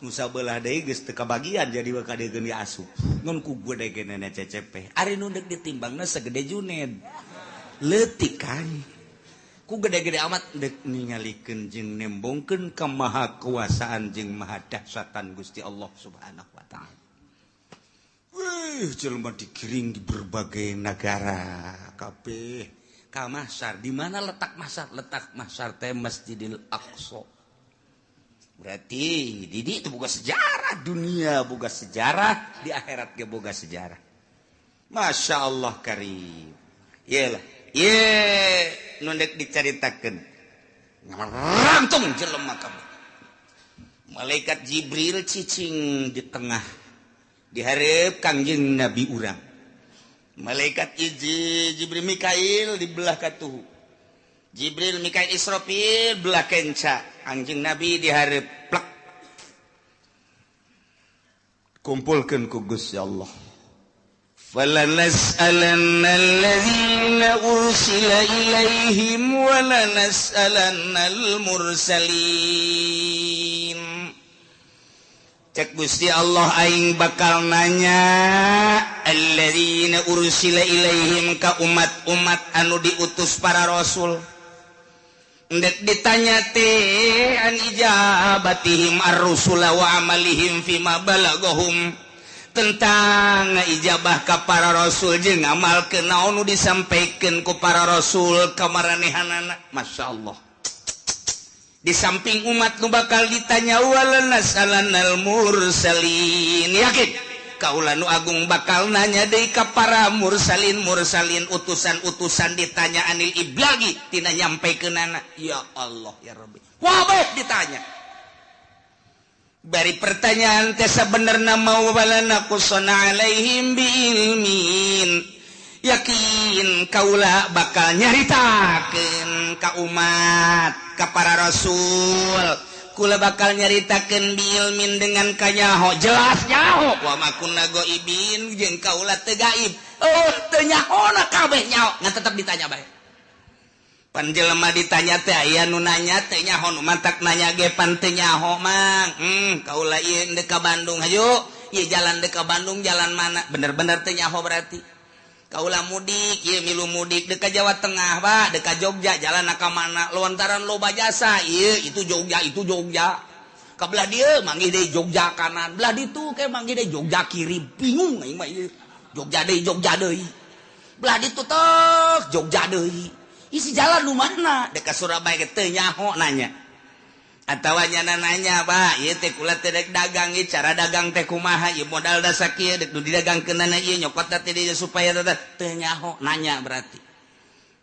Speaker 3: Nusa belah deui geus teu kabagian jadi bakal deui asup. Ngan ku gede-gedena CCP. Ari nu deuk ditimbangna segede Juned. Leutik kan. Ku gede-gede amat deuk ningalikeun jeung nembongkeun kemahakuasaan jeung mahadahsyatan Gusti Allah Subhanahu wa taala. Wih, jelema digiring di berbagai negara kabeh ka mahsyar. Di mana letak mahsyar? Letak mahsyar teh Masjidil Aqsa. Berarti Didi itu boga sejarah dunia, boga sejarah di akhirat ge boga sejarah. Masya Allah karim. Iyalah, ye nu deuk dicaritakeun. Ngarantung jelema kabeh. Malaikat Jibril cicing di tengah di hareup Kangjeng Nabi urang. Malaikat Jibril Mikail di belah katuhu. Jibril Mikail Israfil belah kenca. Anjing Nabi dihareup plek. Kumpulkeun ku Gusti Allah. Falanas'alanna allazina ursila ilaihim wa lanas'alannal mursalin. Cek Gusti Allah aing bakal nanya allazina ursila ilaihim ka umat-umat anu diutus para rasul. Ndek ditanya teh an ijabatihim ar-rusula wa amalihim fima balagahum, tentang ijabah ka para rasul jeung ngamalkeun naon nu disampaikeun ku para rasul ka maranehanana. Masya Allah. Di samping umat nu bakal ditanya walanasalanal mursalin, yakin kaula nu agung bakal nanya deui ka para mursalin mursalin utusan-utusan ditanya anil iblagi tina nyampaikeunana. Ya Allah ya Rabbi, wabeh ditanya. Bari pertanyaan teh sabenerna mau walana qusana alaihim biilmin. Yakin kaula bakal nyaritakeun ka umat, ka para rasul. Kula bakal nyaritakeun biilmin dengan kanyaho, jelas nyaho. Wa ma kunna ghaibin jeung kaula teu gaib. Oh, teu nyahona kabeh nyaho, ngan tetep ditanya bae. Pan jelema ditanya teh aya nu nanya teh nyaho, nu mantak nanya ge pan teu nyaho mang. Kaula ieu deuk ka Bandung, hayu. Ieu jalan deuk ka Bandung jalan mana? Bener-bener teu nyaho berarti. Kaula mudik, ieu milu mudik deuk ka Jawa Tengah, Pak, deuk ka Jogja, jalan ka mana? Lontaran loba jasa, ieu itu Jogja, itu Jogja. Ka belah dieu manggih deui Jogja kanan, belah ditu ke manggih deui Jogja kiri, bingung aing mah ieu. Jogja deui, Jogja deui. Belah ditu tek Jogja deui. Isi jalan nu mana? Deuk ka Surabaya ge teu nyaho nanya. Atawa nyana nanya, Pak, ieu teh kula teh rek dagang, ieu cara dagang teh kumaha, ieu modal da sakieu dek nu didagangkeunana ieu nyokot teh dieu supaya teu nyaho nanya berarti.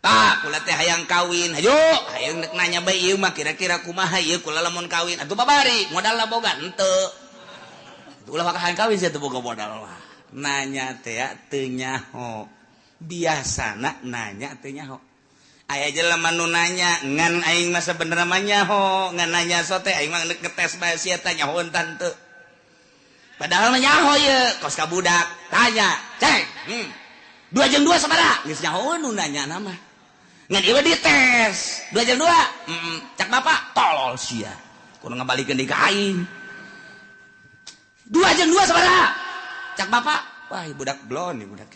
Speaker 3: Pak, kula teh hayang kawin, hayu, hayang dek nanya bae ieu mah kira-kira kumaha ieu kula lamun kawin. Atuh babari, modalna boga henteu. Atuh ulah hayang kawin sia teu boga modal mah. Nanya teh teu nyaho. Biasana nanya teu nyaho. Aya jelema nu nanya ngan aing mah sabenerna mah nyaho, ngan nanya sote aing mah ngetes bae sia teh nyaho tante. Padahal mah nyaho ieu, kos ka budak tanya, "Ceng, 2 jeung 2 sabaraha?" Geus nyaho nu nanya na mah. Ngan ieu dites, 2 jeung 2. Cak bapak, tolol sia. Kudu ngabalikeun deui ka aing. 2 jeung 2 sabaraha? Cak bapak, wah budak blon ieu budak.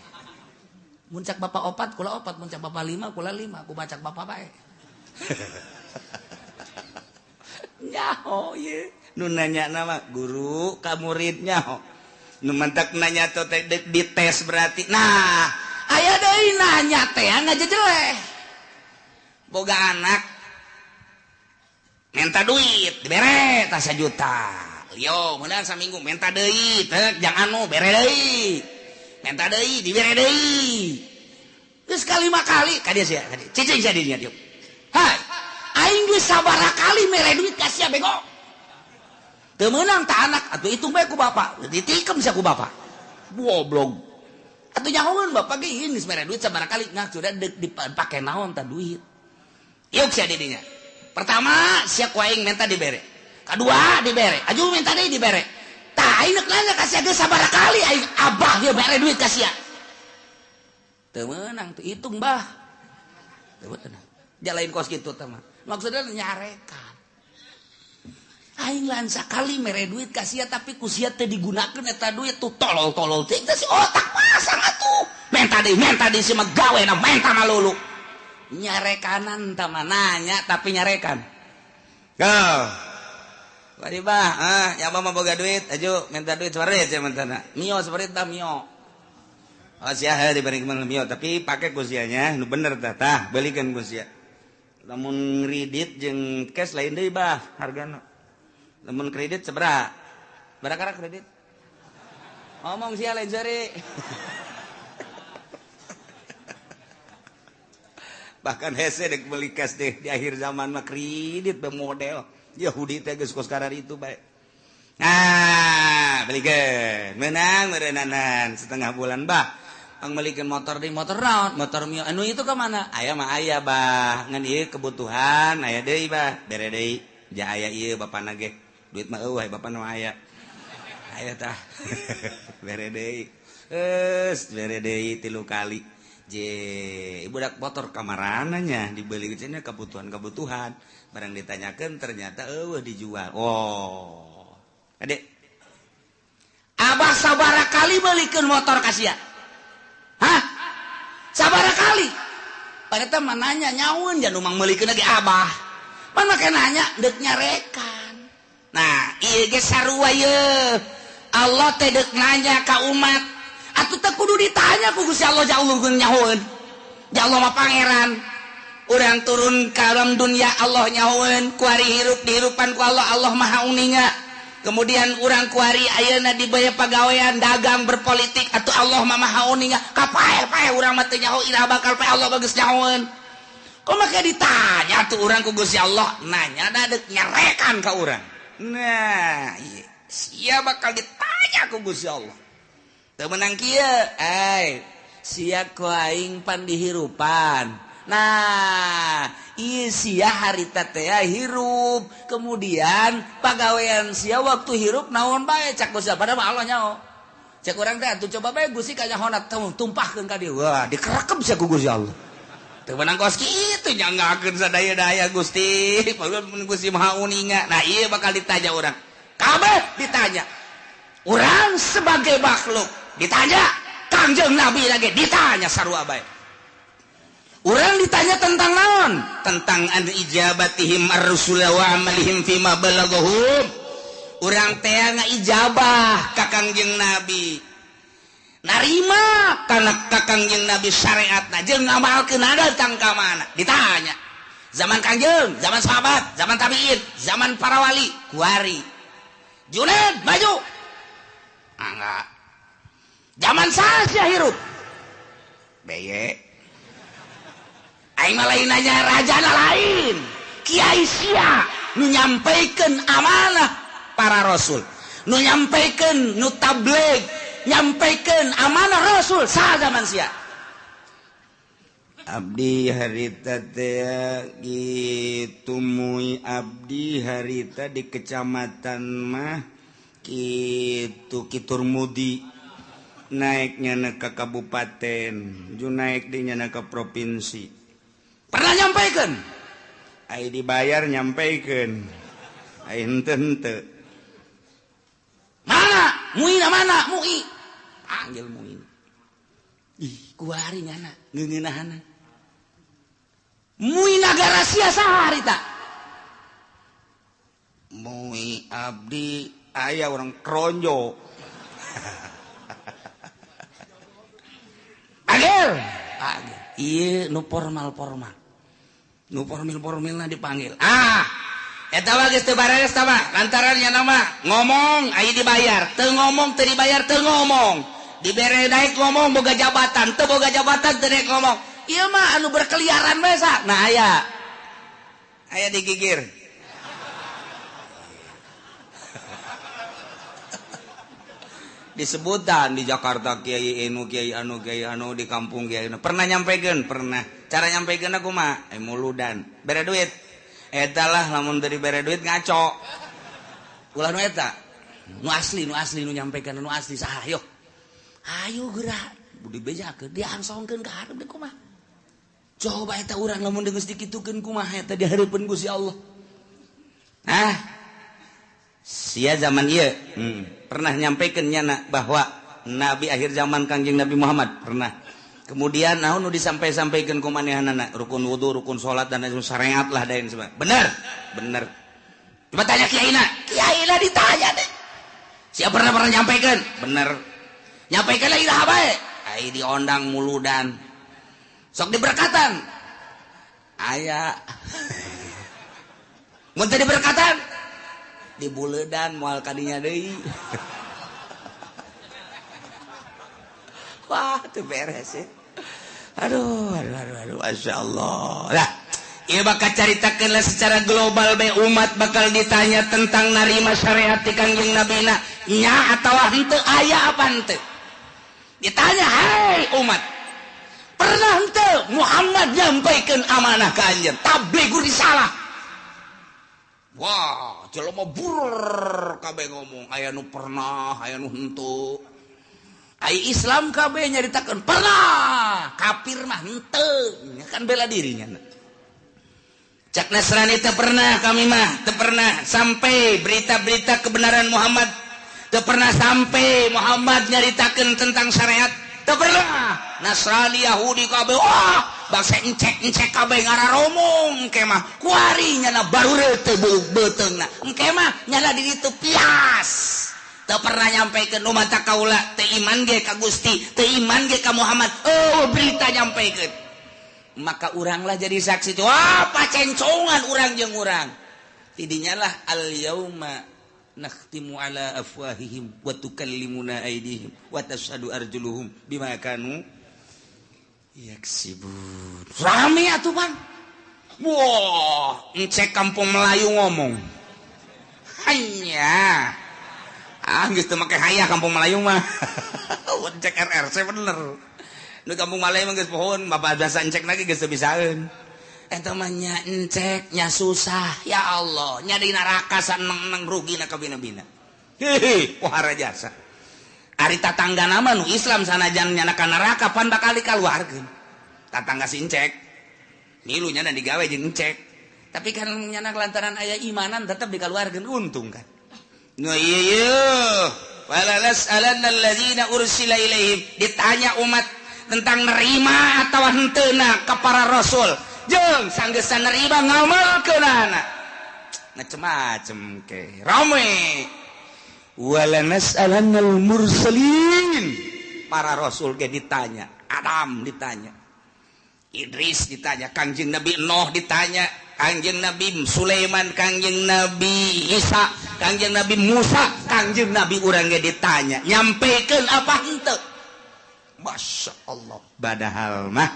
Speaker 3: Mun cak bapak opat, kula opat, mun cak bapak lima, kula lima, ku bacak bapak bae. Nyaho ye, nu nanya nama guru ka murid nyaho. Nu mantak nanya teh dites berarti. Nah, aya deui nanya teh ngajejeleh. Boga anak minta duit, dibere tah 1 juta. Lio, meunang saminggu minta deui, teh jang anu bere deui. Minta deui, dibere deui. Geus kalima kali ka dieu sia, ka dieu. Cicing sia di dieu dieu. Hai, aing geus sabaraha kali mere duit ka sia bego. Teu meunang ta anak, atuh hitung bae ku bapak. Ditikem sia ku bapak. Goblok. Atuh nyahoeun bapak ge ieu geus mere duit sabaraha kali, ngah sudah deuk dipake naon ta duit. Yuk sia di dinya. Pertama sia ku aing minta dibere. Kadua dibere, aju minta deui dibere. Tah aing nanya ka sia geus sabaraha kali aing abah dia mere duit ka sia. Teu meunang teu hitung bah. Teu meunang. Jalain kos kitu teh mah. Maksudna nyarekan. Aing lain sakali mere duit ka sia tapi ku sia teh digunakeun eta duit tuh tolol-tolol teh si otak pasang atuh. Menta deui si mah gawena menta malulu. Nyarekanan tah mah nanya tapi nyarekan. Go. Bari bah, ya mah boga duit, aju minta duit separit sia mentana. Mio separit tah mio. Oh sia heuh diberi kemana mio, tapi pake ku sianya nu bener tah, tah belikeun ku sia. Lamun kredit jeung cash lain deui bah hargana. Lamun kredit sabaraha? Barakara kredit? Ngomong sia lain seri. Bahkan hese dek beli cash deh di akhir zaman mah kredit be model. Yahudi teh geus kos karar itu bae. Nah, belikeun. Menang meureunanan setengah bulan bah. Ang melikeun motor di motor naon? Motor mio anu itu ka mana? Aya mah aya bah. Ngan ieu kebutuhan aya deui bah. Bere deui. Ja aya ieu bapana ge. Duit mah eueuh bapana mah aya. Aya tah. Bere deui. Geus bere deui 3 kali. Je, budak motor kamarananya dibeli cenah kebutuhan-kebutuhan. Barang ditanyakan ternyata eueuh dijual. Oh. Adek. Abah sabaraha kali belikeun motor ka sia? Hah? Sabaraha kali? Padahal mah nanya nyaun jan umang meulikeun lagi abah. Pan make nanya deuk nyarekan. Nah, ieu ge sarua ye. Allah teh deuk nanya ka umat. Atuh teh kudu ditanya ku Gusti Allah jauh nyahoeun. Ya Allah mah pangeran. Urang turun ka alam dunia Allah nyahoeun, kuari hirup dihirupan ku Allah, Allah maha uninga. Kemudian urang kuari ayeuna dibaya pagawean dagang berpolitik atuh Allah mah maha uninga. Kapae-pae urang mah teu nyaho iraha bakal pae Allah bagus nyahoeun. Kok make ditanya tuh urang ku Gusti Allah, nanya da deuk nyarekan ka urang. Nah, ieu sia bakal ditanya ku Gusti Allah. Teu meunang kieu, ai
Speaker 1: Sia ku aing pan dihirupan. Nah, ieu sia harita teh hirup. Kemudian pagawean sia waktu hirup naon bae cak Gusti padahal mah Allah nyaho. Cek urang teh atuh coba bae Gusti kanyahona tumpahkeun ka dieu. Wah, dikerekep sia ku Gusti Allah. Teu meunang kos kitu nyanggakeun sadaya-daya Gusti. Padahal mun Gusti Maha Uninga. Nah, ieu bakal ditanya urang. Kabeh ditanya. Urang sebagai makhluk ditanya, Kangjeng Nabi lagi ditanya sarua bae. Urang ditanya tentang naon? Tentang an ijabatihim ar-rusula wa amalihim fima balaghahum. Urang teh ngaijabah ka Kangjeng Nabi. Narima kana ka Kangjeng Nabi syariatna jeung ngamalkeun datang ka mana? Ditanya. Zaman Kangjeng, zaman sahabat, zaman tabiin, zaman para wali, kuari. Junaid maju. Enggak. Zaman saja hirup. Beye. Aing mah lain nanya rajana lain. Kiai sia nu nyampaikan amanah para rasul, nu nyampaikan nu tabligh, nyampaikan amanah rasul saha zaman sia.
Speaker 3: Abdi harita teh gitu mui abdi harita di kecamatan mah kitu Kiturmudi naiknya na ke kabupaten, ju naik dinya na ke provinsi.
Speaker 1: Pernah nyampaikan?
Speaker 3: Ai dibayar nyampaikan. Ai henteu henteu.
Speaker 1: Mana? Muina mana? Mui. Panggil Muin. Ih, kuari nyana ngeungeunahana. Mui nagara sia saha harita?
Speaker 3: Mui abdi aya orang kronjo.
Speaker 1: Panggil. Panggil. Ieu nu formal-formal. Nu formil-formilna dipanggil. Ah, eta mah geus teu bareres tah mah. Lantaran nya nama ngomong aya dibayar, teu ngomong teu dibayar teu ngomong. Dibere naik ngomong boga jabatan, teu boga jabatan teu naik ngomong. Ieu mah anu berkeliaran bae sa. Nah aya.
Speaker 3: Aya digigir. Disebutan di Jakarta kiai anu kiai anu kiai anu di kampung kiai anu. Pernah nyampekeun? Pernah. Cara nyampekeun aku mah muludan. Bere duit. Eta lah lamun teu dibere duit ngaco.
Speaker 1: Ulah nu eta. Nu asli nu nyampekeun nu asli saha ayo. Ayo geura dibejakeun diangsongkeun ka hareup deui kumaha. Coba eta urang lamun geus dikitukeun kumaha eta di hareupeun Gusti Allah.
Speaker 3: Ah. Sia zaman ieu pernah nyampaikan nyana bahwa nabi akhir zaman Kangjeng Nabi Muhammad pernah. Kemudian naon nu disampai-sampaikeun ku manehanana rukun wudu, rukun salat dan lain syariat lah dain sebagainya. Bener? Bener.
Speaker 1: Coba tanya kiaina. Kiaina ditanya deh. Sia pernah nyampaikan? Bener. Nyampaikan lagi dah bae.
Speaker 3: Ai diondang muludan.
Speaker 1: Sok diberkatan. Aya. Mun teu diberkatan dibuledan moal kadinya deui. Wah, teu beres ya. Aduh, aduh, aduh, aduh,
Speaker 3: Masya Allah. Lah, ieu bakal caritakeun lah secara global bae umat bakal ditanya tentang narima syariat ti Kangjeng Nabina nya atawa henteu aya apa henteu.
Speaker 1: Ditanya, "Hai umat, pernah henteu Muhammad nyampaikeun amanah ka anjeun? Tabligh risalah."
Speaker 3: Wah, jelema burr kabeh ngomong aya nu pernah, aya nu henteu.
Speaker 1: Ai Islam kabeh nyaritakeun pernah, kafir mah henteu, kan bela dirinya.
Speaker 3: Cak Nasrani teu pernah kami mah, teu pernah sampai berita-berita kebenaran Muhammad, teu pernah sampai Muhammad nyaritakeun tentang syariat, teu pernah.
Speaker 1: Nasrani Yahudi kabeh wah, bangsa encek-encek kabeh ngararomong engke mah kuari nyana baru teu beuteungna engke mah nyana di ditu pias. Teu pernah nyampaikeun umat kaula teu iman ge ka Gusti, teu iman ge ka Muhammad. Oh, berita nyampaikeun. Maka uranglah jadi saksi. Wah, pacencongan urang jeung urang. Tidinya lah al yauma nakhtimu ala afwahihim wa tukallimuna aydihim wa tashhadu arjuluhum bima kanu yaksibun. Rame atuh pan.
Speaker 3: Wah, encek kampung Melayu ngomong. Hanya. Ah, geus teu make hayah kampung Melayu mah. Encek RRC bener.
Speaker 1: Nu kampung Malay mah geus pohon, bapak biasa encek lagi geus teu bisaeun. Eta mah nya encek nya susah, ya Allah, nya di neraka saneng-neng rugi na kabina-bina. Hehe, pohara jasa. Ari tatangga nama nu Islam sanajan nyana ka neraka pan bakal dikaluarkeun. Tatangga si encek. Milu nyana digawe jeung encek. Tapi kan nyana lantaran aya imanan tetep dikaluarkeun, untung kan. Nu ieu ieu wala nas'alanna allazina ursila ilaihim, ditanya umat tentang nerima atawa henteuna ka para rasul. Jeung sanggeusna nerima ngamalkeunana. Macem-macem ke. Rame. Wala nas'alannal mursalin, para rasul ge ditanya, Adam ditanya, Idris ditanya, Kangjeng Nabi Nuh ditanya, Kangjeng Nabi Sulaiman, Kangjeng Nabi Isa, Kangjeng Nabi Musa, Kangjeng Nabi urang ge ditanya, nyampekeun apa henteu? Masya Allah, padahal mah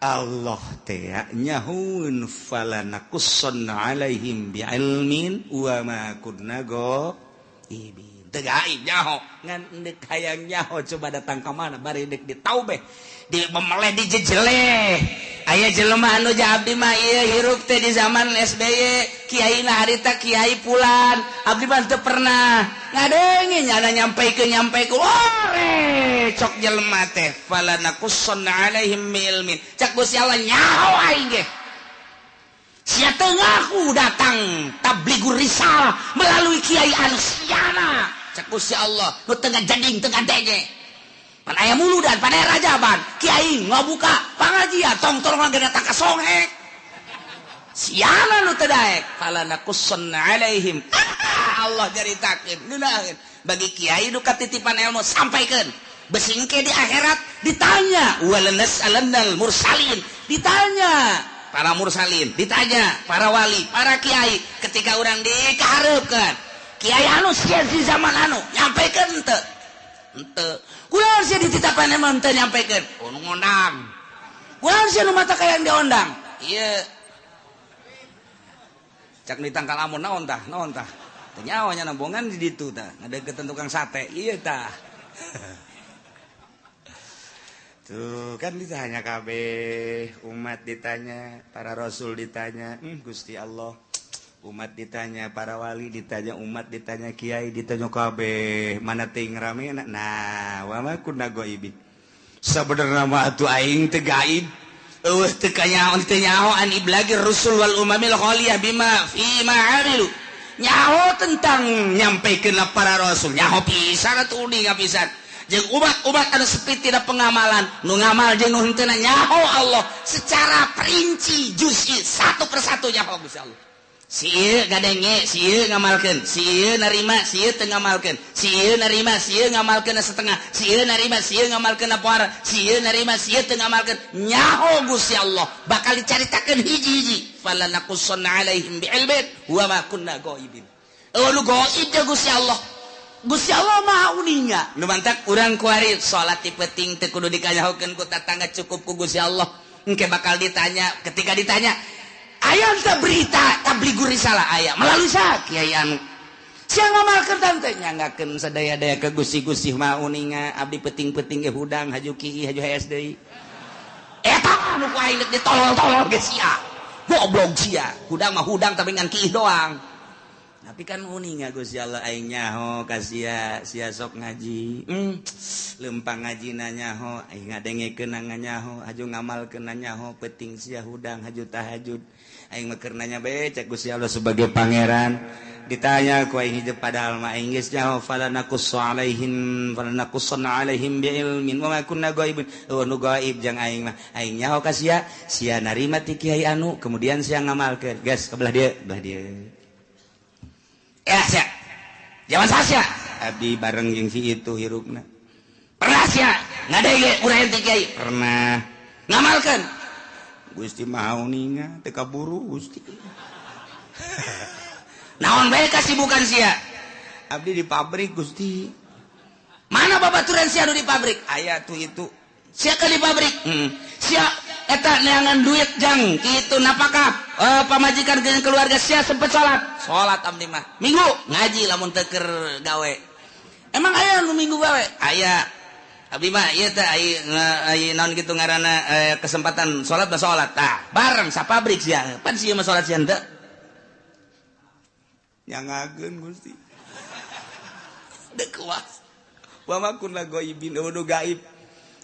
Speaker 1: Allah teh nyahun falanakussanna alaihim bi'ilmin wa ma kunna ghaibin. Teu gaib nyaho, ngan deuk hayang nyaho coba datang ka mana bari deuk ditaubeh, di memeleh dijejeleh. Aya jelema anu abdi mah ieu hirup teh di zaman SBY, kiai na harita kiai pulan, abdi mah teu pernah ngadenge nyana nyampeikeun nyampeikeun. Ore cok jelema teh falanakussanna alaihim bi'ilmin. Cak Gusti Allah nyaho aing ge. Sia teu ngaku datang tabligur risalah melalui kiai anu siana. Cak Gusti Allah nu teu ngajading teu ngadenge. Pan aya muludan, pan aya rajaban, kiai ngabuka pangajian tong-tong ge datang ka songhek. Siana nu teu daek falanakussanna alaihim. Allah caritakeun ngeunaheun bagi kiai nu katitipan ilmu sampaikeun. Besingke di akhirat ditanya walanas'alannal mursalin, ditanya para mursalin, ditanya para wali, para kiai ketika urang dikahareupeun. Kiai anu sia di zaman anu nyampekeun henteu? Henteu. Kunaon sia dititapan emang henteu nyampekeun? Oh nu ngondang. Kunaon sia nu mata kayang diondang? Ieu. Cak ditangkal amun naon tah? Naon tah? Teu nyaho nya nambongan di ditu tah, ngadeukeutan tukang sate. Ieu tah. Tuh kan ditanya kabeh, umat ditanya, para rasul ditanya, Gusti Allah. Umat ditanya, para wali ditanya, umat ditanya, kiai ditanya kabeh, mana ting rame nah, wa ma kunna ghaibin. Sabenerna mah atuh aing teu gaib. Eueuh teu kanyaho teu nyaho an iblagir rusul wal umamil khaliyah bima fi ma amilu. Nyaho tentang nyampeikeun para rasul, nyaho pisan atuh uninga pisan. Jeung umat-umat anu sepi tidak pengamalan, nu ngamal jeung nu henteu nyaho Allah secara perinci juz'i satu persatu nyaho Gusti Allah. Si ieu ngadenge, si ieu ngamalkeun, si ieu narima, si ieu teu ngamalkeun, si ieu narima, si ieu ngamalkeun setengah, si ieu narima, si ieu ngamalkeun poara, si ieu narima, si ieu teu ngamalkeun. Nyaho Gusti Allah bakal dicaritakeun hiji-hiji. Falanakussanna alaihim bi'ilmin wa ma kunna ghaibin. Eueuh nu gaib teh Gusti Allah. Gusti Allah maha uninga. Nu mantak urang kuari salat ti peuting teu kudu dikanyahokeun ku tatangga, cukup ku Gusti Allah. Engke bakal ditanya, ketika ditanya aya teh berita tabligur risalah aya melalui sa kiai anu. Sia ngamalkeun teh nyanggakeun sadaya-daya ke Gusti-Gusti maha uninga, abdi peuting-peuting ge hudang haju kieu haju hees deui. Eta nu ku aing deuk ditolol-tolol ge sia. Goblok sia. Hudang mah hudang tapi ngan kiih doang. Tapi kan uninga Gusti Allah aing nyaho ka sia, sia sok ngaji. Lempang ngajina nyaho, aing ngadengekeun nyaho, haju ngamalkeun nyaho, peuting sia hudang haju tahajud. Aing mah keur nanya bae cek Gusti Allah sebagai pangeran. Ditanya ku aing hidup padahal mah aing geus nyaho falanakussu alaihim falanakussanna alaihim biilmin wa ma kunna ghaibin. Oh nu gaib jang aing mah. Aing nyaho ka sia, sia narima ti kiai anu, kemudian sia ngamalkeun. Geus ka belah dieu, belah dieu. Ya sia. Zaman sia abdi bareng jeung si itu hirupna. Pernah sia ngadenge urang ti kiai? Pernah. Ngamalkeun. Gusti maha uninga teu kaburu Gusti. Naon bae kasibukan sia? Abdi di pabrik Gusti. Mana babaturan sia nu di pabrik? Aya tuh itu. Sia ke di pabrik? Sia eta neangan duit jang kitu napakah pamajikan jeung keluarga sia sempet salat? Salat abdi mah. Minggu ngaji lamun teu keur gawe. Emang aya nu minggu gawe? Aya.
Speaker 3: Abdi mah ieu teh ai naon kitu ngaranna kesempatan salat mah salat tah bareng sapabrik sia pan sia mah salat sia henteu nyangakeun Gusti dek kuas wa ma kunna ghaibin eueuh gaib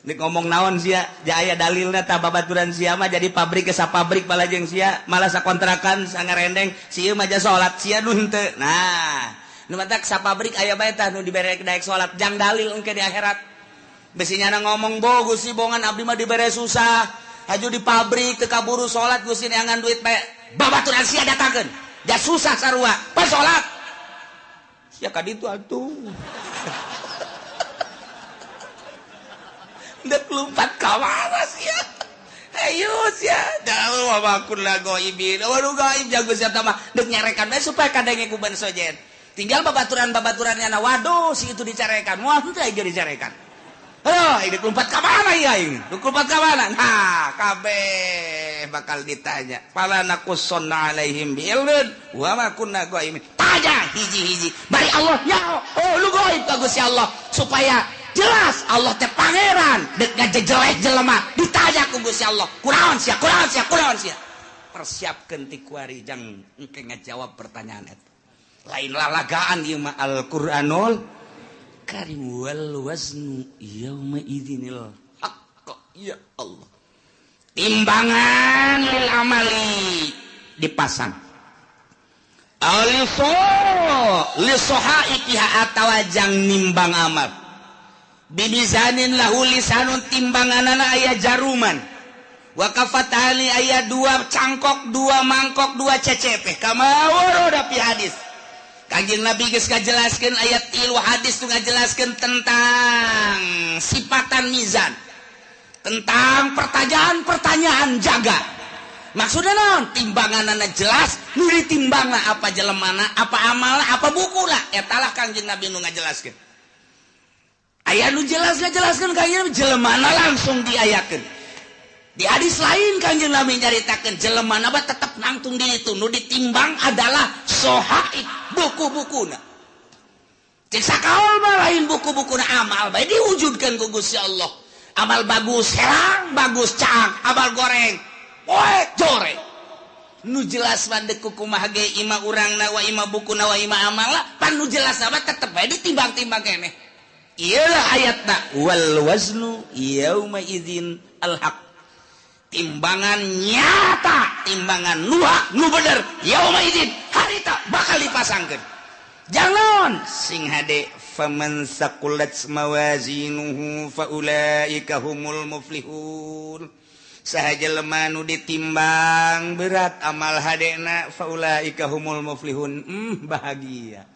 Speaker 3: dek ngomong naon sia aya dalilna tah babaturan sia mah jadi pabrik ke sapabrik balajeng sia malah sakontrakan sangarendeng sia mah salat sia nu henteu. Nah nu matak sapabrik aya bae tah nu dibere daek salat jang dalil engke di akhirat. Besinya ngomong bo Gusti bongan abdi mah dibere susah haju di pabrik teu kaburu salat Gusti neangan duit bae babaturan sia datangkeun ja susah sarua pas salat sia ka ditu atuh dek lumpat ka mana sia ayo sia da wa kunna ghaibin waduh gaib jago sia mah dek nyarekan bae supaya kadenge ku ban sojen tinggal babaturan-babaturannya na waduh si itu dicarekan wah henteu aing dicarekan. Oh, ini lompat ka mana ya ini? Lompat ka mana? Nah, kabeh bakal ditanya. Fala naqussanna alaihim bi'ilmin wa ma kunna ghaibin. Tanya hiji-hiji. Bari Allah ya, oh lu gaib ka Gusti Allah supaya jelas Allah teh pangeran dek ngajejeleh jelema ditanya ku Gusti Allah. Kunaon sia? Kunaon sia? Kunaon sia? Persiapkeun ti kuari jang engke ngajawab pertanyaan eta. Lain lalagaan ieu mah Al-Qur'anul Karim wal waznu yauma idzinil haqq. Ya Allah, timbangan lil amali dipasang aliso li sohaikiha atawa jang nimbang amal bibizanin lahu lisanun timbanganana aya jaruman wa kafatali aya dua cangkok dua mangkok dua cecepe kama warada fi hadis. Kanjeng Nabi geus ngajelaskeun ayat tilu hadis nu ngajelaskeun tentang sifatan mizan, tentang pertanyaan-pertanyaan jaga. Maksudna naon? Timbanganana jelas, nu ditimbangna apa jelemana, apa amalna, apa bukuna. Eta lah Kanjeng Nabi nu ngajelaskeun. Aya nu jelas ngajelaskeun Kanjeng Nabi jelemana langsung diayakeun. Di hadis lain Kanjeng Nabi nyaritakeun jelemana mah tetep nangtung di itu, nu ditimbang adalah sohaib buku-bukuna. Cek sakaol mah lain buku-bukuna amal bae diwujudkeun ku Gusti Allah. Amal bagus herang, bagus caang, amal goreng poek joreng. Nu jelas mah deuk kumaha ge ima urangna wa ima bukuna wa ima amalna, pan nu jelas mah tetep bae ditimbang-timbang keneh. Ieu lah ayatna wal waznu yauma idzin al haq. Timbangan nyata, timbangan nu hak, nu bener, yauma idzin harita bakal dipasangkeun. Jangan sing hade faman saqulat mawazinuhu faulaika humul muflihun. Saha jelema nu ditimbang berat amal hadena faulaika humul muflihun. Bahagia.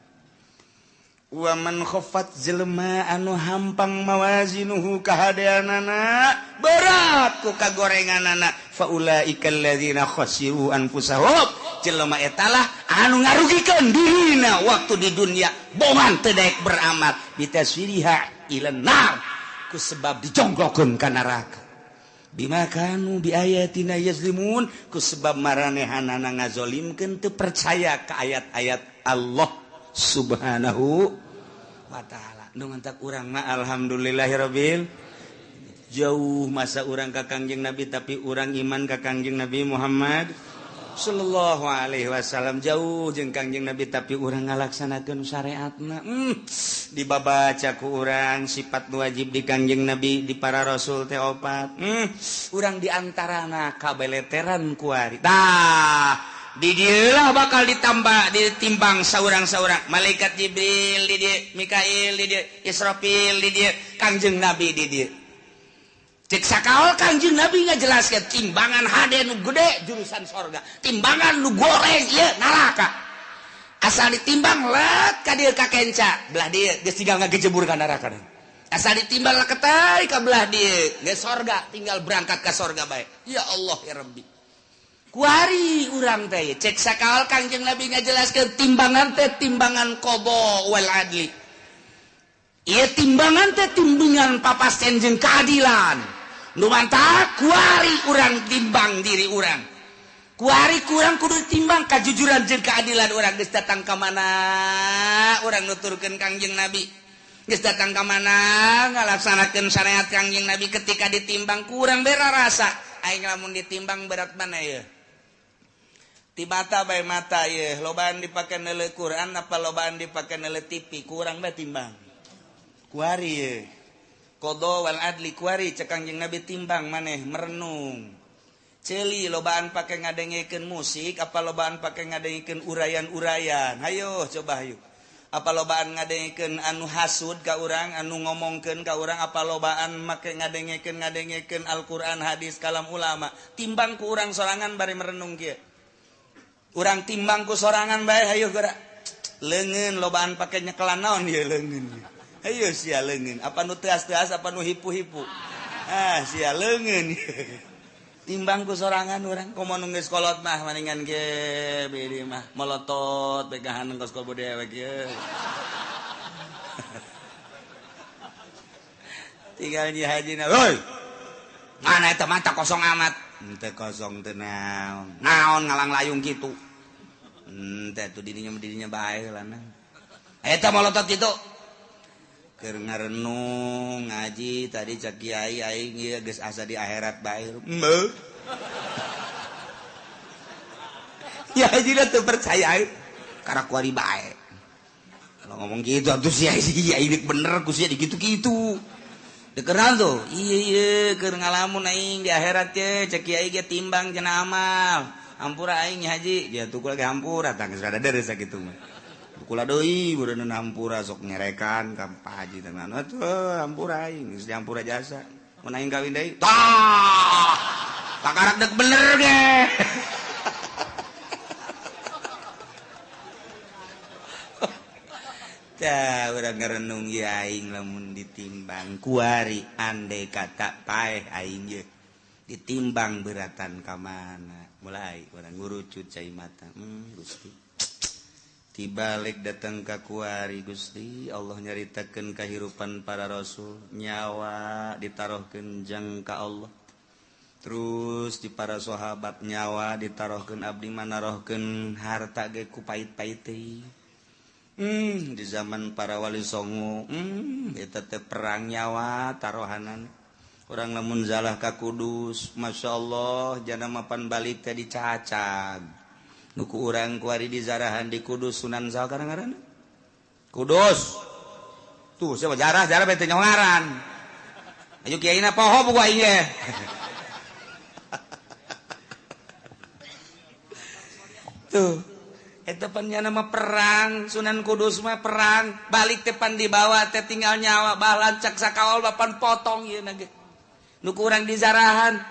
Speaker 3: Wa man khaffat jelema anu hampang mawazinuhu kahadeanana berat ku kagorenganana faulaika alladzina khasiru anfusahum. Jelema eta lah anu ngarugikeun dirina waktu di dunia bongan teu daek beramal bitaswiriha ilan nar ku sebab dijonggokeun ka neraka bima kanu biayatina yazlimun ku sebab maranehanana ngazolimkeun teu percaya ka ayat-ayat Allah Subhanahu wa ta'ala. Nu mantak urang mah alhamdulillahirabbil jauh masa urang ka Kangjeng Nabi tapi urang iman ka Kangjeng Nabi Muhammad sallallahu alaihi wasallam jauh jeung Kangjeng Nabi tapi urang ngalaksanakeun syariatna. Dibabaca ku urang sifat wajib di Kangjeng Nabi di para rasul teh opat. Urang di antarana kabeleteran kuari. Tah di dieulah bakal ditambah ditimbang saurang-saurang malaikat Jibril di dieu, Mikail di dieu, Israfil di dieu, Kangjeng Nabi di dieu. Cek sakaol Kangjeng Nabi ngajelaskeun timbangan hade nu gede jurusan sorga, timbangan nu goreng ieu neraka. Asal ditimbang let ka dieu ka kenca, belah dieu geus tinggal ngagejebur ka neraka. Asal ditimbang leketai ka belah dieu geus sorga, tinggal berangkat ka sorga bae. Ya Allah ya Rabbi. Kuari urang teh cek sakaol Kangjeng Nabi ngajelaskeun timbangan teh timbangan qada wal adli. Ieu timbangan teh timbangan papasten jeung keadilan. Nu mantak kuari urang timbang diri urang. Kuari kurang kudu timbang kajujuran jeung keadilan urang geus datang ka mana urang nuturkeun Kangjeng Nabi. Geus datang ka mana ngalaksanakeun syariat Kangjeng Nabi ketika ditimbang kurang bera rasa. Aing lamun ditimbang berat mana ye? Ti mata bae mata ye, lobaan dipake neuleuh Quran apa lobaan dipake neuleuh TV, kurang bae timbang. Kuari ye. Qada wal adli kuari cek Kangjeng Nabi timbang maneh merenung. Ceuli lobaan pake ngadengekeun musik apa lobaan pake ngadengekeun urayan-urayan. Hayo coba hayu. Apa lobaan ngadengekeun anu hasud ka urang, anu ngomongkeun ka urang, apa lobaan make ngadengekeun Al-Qur'an, hadis, kalam ulama. Timbang ku urang sorangan bari merenung kieu. Urang timbang ku sorangan bae hayu geura. Leungeun lobaan pake nyekelan naon ieu leungeun. Hayu sia leungeun, apa nu teas-teas apa nu hipu-hipu. Ah sia leungeun. Timbang ku sorangan urang komo nu geus kolot mah maningan ge beureum mah molotot begahan kos kobo dewek ye. Tinggal nyi hajina, "Woi. Mana eta mata kosong amat?" Henteu kosong teh naon. Naon ngalang layung kitu. Henteu atuh dirinya bae lah. Eta molotot kitu. Keur ngarenung ngaji tadi cak kiai aing ieu geus asa di akhirat bae. Heuh. Ya haji teu percaya karena kuari bae. Kalau ngomong gitu atuh sia iya bener ku sia digitu-gitu. Dikeran tuh. Iya iya keur ngalamun aing di akhirat ye cek kiai ge timbang cenah amal. Hampura aing haji, dia tuh lagi hampura tah geus rada deres sakitu mah. Kula deui beureun hampura sok nyerekan ka Pak Haji teh atuh hampura aing geus dihampura jasa. Mun aing kawin deui tah takarak dek bener ge. Tah urang ngarenung ieu aing lamun ditimbang kuari andai kata paeh aing ye ditimbang beratan ka mana. Mulai urang ngurucut cai mata. Gusti tibalik datang ka kuari Gusti Allah nyaritakeun kahirupan para rasul nyawa ditaruhkeun jang ka Allah terus di para sahabat nyawa ditaruhkeun abdi manarohkeun harta ge ku pait-pait teh. Di zaman para wali songo eta teh perang nyawa taruhanan urang lamun zalah ka Kudus masyaallah jana mapan balik teh dicacag. Nuku urang kuari di zarahan di Kudus Sunan saha ngaranna? Kudus. Tuh siapa jarah jarah bete nyongaran. Ayo kiaina poho buku aing ge. Tuh eta pan nya mah perang Sunan Kudus mah perang balik teh pan dibawa teh tinggal nyawa balancak sakawal bapan potong ieu na ge. Nuku urang di zarahan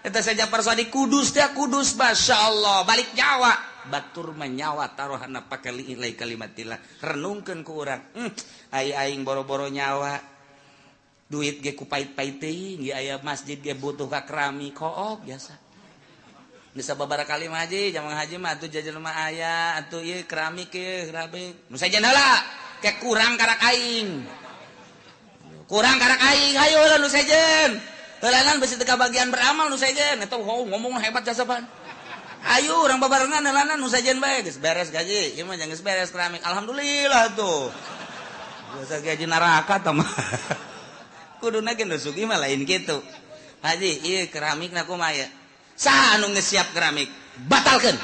Speaker 3: eta saja persadi Kudus teh Kudus masyaallah balik nyawa batur menyawa taruhana pake liilai kalimatillah renungkeun ku urang ai aing boro-boro nyawa duit ge ku pait-pait teuing ge aya masjid ge butuh ka keramik kook biasa geus sababaraha kali mah haji jamang haji mah atuh jajan mah aya atuh ieu keramik ieu keramik nu sajen heula ke kurang karak aing hayu heula nu sejen heulanan besi teu kabagian beramal nu sejen eta ngomong hebat jasa pan. Ayo urang babarengan heulanan nu sejen bae geus beres gaji ieu mah geus beres keramik alhamdulillah tuh. Biasa gaji neraka tah mah. Kuduna ge nu sugih mah lain kitu. Haji ieu keramikna kumaha ieu? Saha anu geus siap keramik? Batalkeun.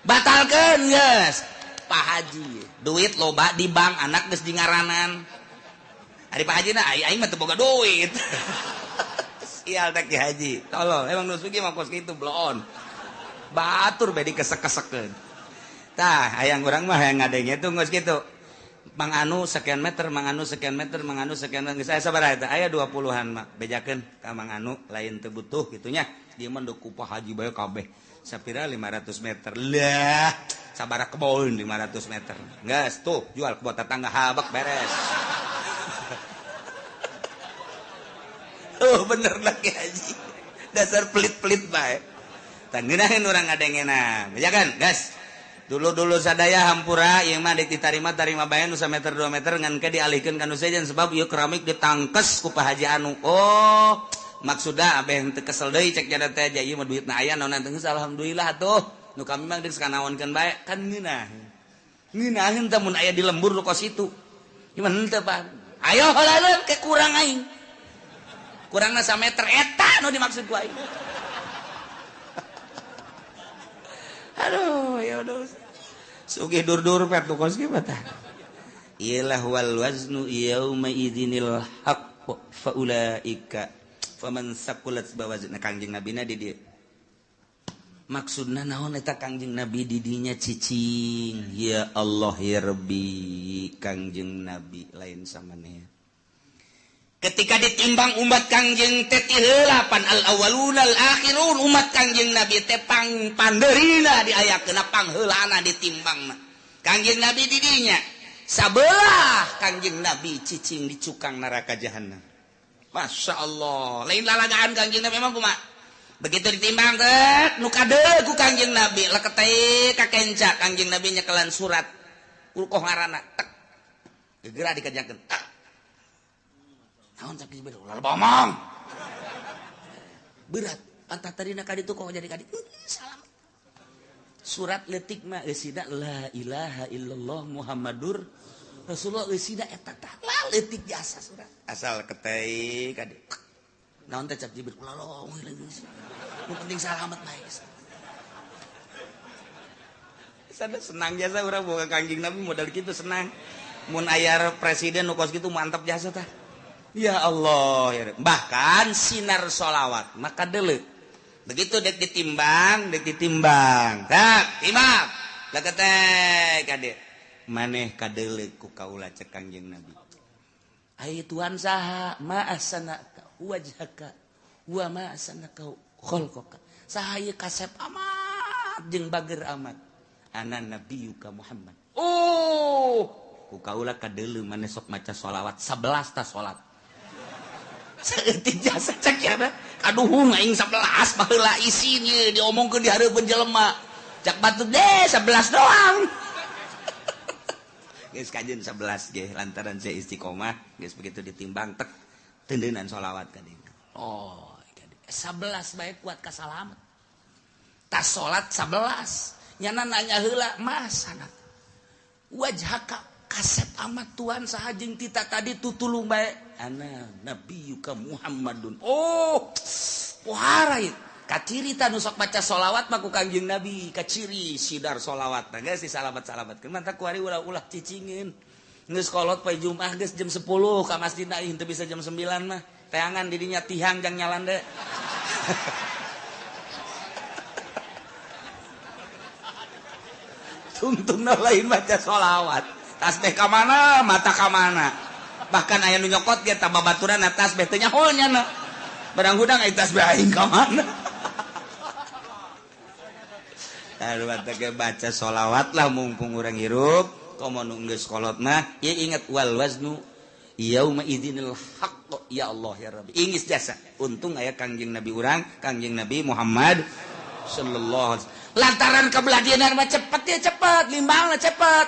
Speaker 3: Batalkeun geus. Pak Haji duit loba di bank anak geus di ngaranan. Ari Pak Haji na aing mah teu boga duit. Sial teh Ki Haji. Tolol, emang nu sugih mah kos kitu bloon. Batur bae dikesek-kesekeun. Tah, hayang urang mah hayang ngadenge tuh geus kitu. Mang Anu sekian meter, Mang Anu sekian meter, Mang Anu sekian meter. Geus aya sabaraha eta? Aya 20-an mah. Bejakeun ka Mang Anu lain teu butuh kitu nya. Ieu mah ku Pak Haji bae kabeh. Sapira 500 meter. Lah, sabaraha kebon 500 meter. Geus tuh jual ke tetangga habak beres. Oh bener lagi haji. Dasar pelit-pelit bae. Tangeunaheun urang ngadengena. Bejakeun, gas. Dulu-dulu sadaya hampura ieu mah ditarima tarima bae nu sameter 2 meter ngan ke dialihkeun ka nu sejen sebab ieu keramik ditangkes ku Pak Haji anu. Oh, maksudna abeh teu kesel deui cek jada teh aja ieu mah duitna aya naon teh geus alhamdulillah atuh. Nu kami mah geus kanaonkeun bae kan ngeunah. Ngeunaheun teh mun aya di lembur nu kos itu. Ieu mah henteu Pak. Ayo heula ke kurang aing. Kurangna sameter eta nu dimaksud ku aing. Aduh, ya udah. Sugih dur-dur pet nu kos kieu tah. Iyalah wal waznu yauma idzinil haqq fa ulaika faman saqulat bawazna Kangjeng Nabina di dieu. Maksudna naon eta Kangjeng Nabi di dinya cicing. Ya Allah ya Rabbi, Kangjeng Nabi lain samaneh. Ketika ditimbang umat Kangjeng teh ti heula pan al awwalun al akhirun umat Kangjeng Nabi teh pang pandeurina diayakeun pangheulana ditimbangna. Kangjeng Nabi di dinya sabelah Kangjeng Nabi cicing di cukang neraka jahanam. Masya Allah, lain lalagaan Kangjeng Nabi emang kumaha? Begitu ditimbang teh nu kadeul ku Kangjeng Nabi leketeh ka kenca Kangjeng Nabi nyekelan surat urkoh ngaranna tek gegera dikajakeun. Naon cak Jibril ulah bomong. Berat pantat tadina ka ditu kok jadi ka ditu. Salam. Surat leutik mah eusina la ilaha illallah Muhammadur Rasulullah eusina eta tah la leutik jasa surat. Asal ketei ka ditu. Naon teh cak Jibril ulah long nu penting salamet bae. Sana senang jasa urang boga Kangjeng Nabi modal kitu senang. Mun aya presiden nu kos kitu mantap jasa tah. Ya Allah ya. Bahkan sinar sholawat maka deuleu. Begitu dek ditimbang, dek ditimbang. Tak, timbang. Leketek kade. Maneh kadeuleu ku kaula cek Kangjeng Nabi. Ai Tuhan saha ma ahsana wajhaka wa ma ahsana khalqaka. Saha ieu kasep amat jeung bager amat. Ana nabiyuka Muhammad. Oh, ku kaula kadeuleu maneh sok maca sholawat 11 ta salat. Saeutik jasa cek ya kaduhung aing 11 baheula isin ieu diomongkeun di hareupeun jelema. Cak batu deh 11 doang. Geus kajeun 11 ge lantaran saya istiqomah geus begitu ditimbang tek tendeunan sholawat ka dieu.
Speaker 2: Oh, 11 bae kuat ka salamet. Tas salat 11 nyana nanya heula mas sanat. Wajhaka kasep amat Tuhan saha jeung tita tadi tutulung bae. Ana nabiyuka Muhammadun. Oh, pohara ieu. Kaciri ta nu sok maca sholawat mah ku Kangjeng Nabi, kaciri sidar sholawat. Nah geus disalamat-salamatkeun. Mantap kuari ulah-ulah cicingeun. Geus kolot poe Jumat geus jam 10 ka masjid aing teu bisa jam 9 mah. Teangan di dinya tihang jang nyalande. Tungtungna lain maca sholawat. Tasbih ka mana, mata ka mana. Bahkan aya nu nyokot ge tah babaturan tasbih teh nyaho nya. Barang hudang aya tasbih aing ka mana. Aduh teh baca sholawat lah mumpung urang hirup. Komo nu geus kolot mah ieu inget wal waznu yauma idzinil haqq ya Allah ya Rabbi. Ingis jasa. Untung aya Kangjeng Nabi urang, Kangjeng Nabi Muhammad sallallahu alaihi wasallam. Lantaran kebelah dieuna mah cepet ya cepet, limbangna cepet.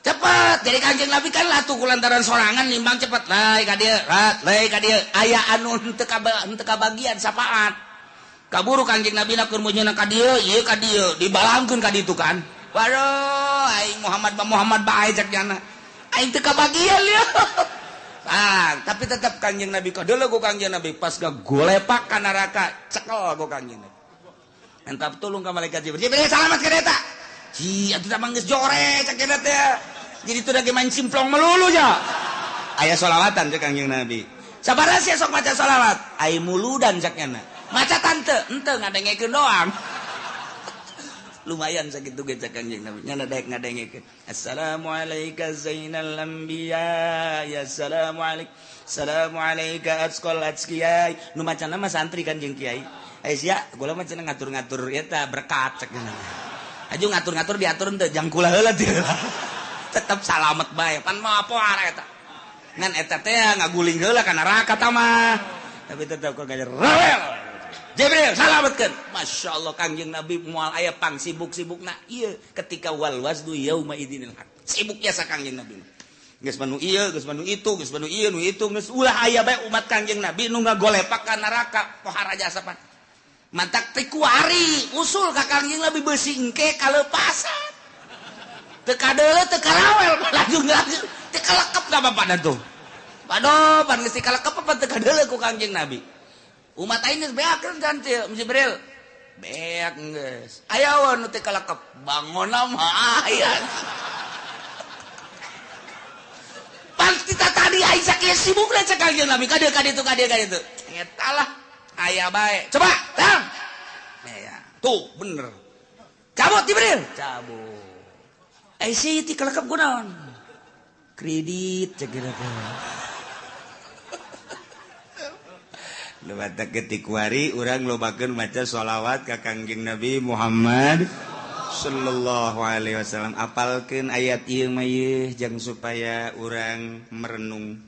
Speaker 2: Cepet. Jadi Kangjeng Nabi kan latuh ku lantaran sorangan limbang cepet. Lai ka dieu, rat, lai ka dieu. Aya anu henteu kabagian sapaat. Kaburu Kangjeng Nabi na keur meunyeuna ka dieu, ieu ka dieu, dibalangkeun ka ditu kan. Waduh, aing Muhammad ba Muhammad bae cek nyana. Aing teu kabagian ieu. Ah, tapi tetap Kangjeng Nabi kadeuleu ku Kangjeng Nabi pas gagolepak ka neraka, cekel ku Kangjeng Nabi. Entap tulung ka malaikat Jibril. Jibril salamat ka eta. Ji, atuh mah geus jore cek eta teh. Jadi itu lagi main simplong melulu nya. Aya sholawatan cek Kangjeng Nabi. Sabaraha sia sok maca sholawat? Ai muludan cek nyana. Maca tante, henteu ngadengekeun doang. Lumayan sakitu ge cek Kangjeng Nabi. Nyana daek ngadengekeun. Assalamualaika zainal anbiya, ya assalamualaik. Assalamualaika atqal atqiyai. Nu macana mah santri kan jeung kiai. Ai sia, gula mah cenah ngatur-ngatur eta berkat cek nyana. Aju ngatur-ngatur diatur henteu jang kula heula teu. Tetep salamet bae. Pan mah apa eta. Ngan eta teh ngaguling heula ka neraka ta mah. Tapi tetep kok gajer rawel. Jibril salametkeun. Masya Allah Kangjeng Nabi moal aya pang sibuk-sibukna ieu ketika wal waznu yauma idzinil haq. Sibuk jasa Kangjeng Nabi. Geus manu ieu, geus manu itu, geus manu ieu, nu itu, geus ulah aya bae umat Kangjeng Nabi nu ngagolepak ka neraka pohara jasa pan. Mantak teh kuari usul ka Kangjeng Nabi beusi engke kaleupasan. Teu kadeuleu teu karawel lajung-lajung teu kalekep ka bapana tuh.
Speaker 3: Waduh, pan geus dikalekep apa teu kadeuleu ku Kangjeng Nabi. Umat aing geus beak kan Jibril. Beak geus. Aya nu teu kalekep, bangona mah aya. Pasti tadi aing sakieu sibukna cek Kangjeng Nabi ka dieu ka ditu ka dieu ka ditu. Eta lah aya bae. Coba, tang. Ya, tuh bener. Cabut Jibril, cabut. Eh si ti kalekep kunaon? Kredit cek kira teh. Lewat ketik wari urang lobakeun maca sholawat ka Kangjeng Nabi Muhammad sallallahu alaihi wasallam. Apalkeun ayat ieu mah ieu jang supaya urang merenung.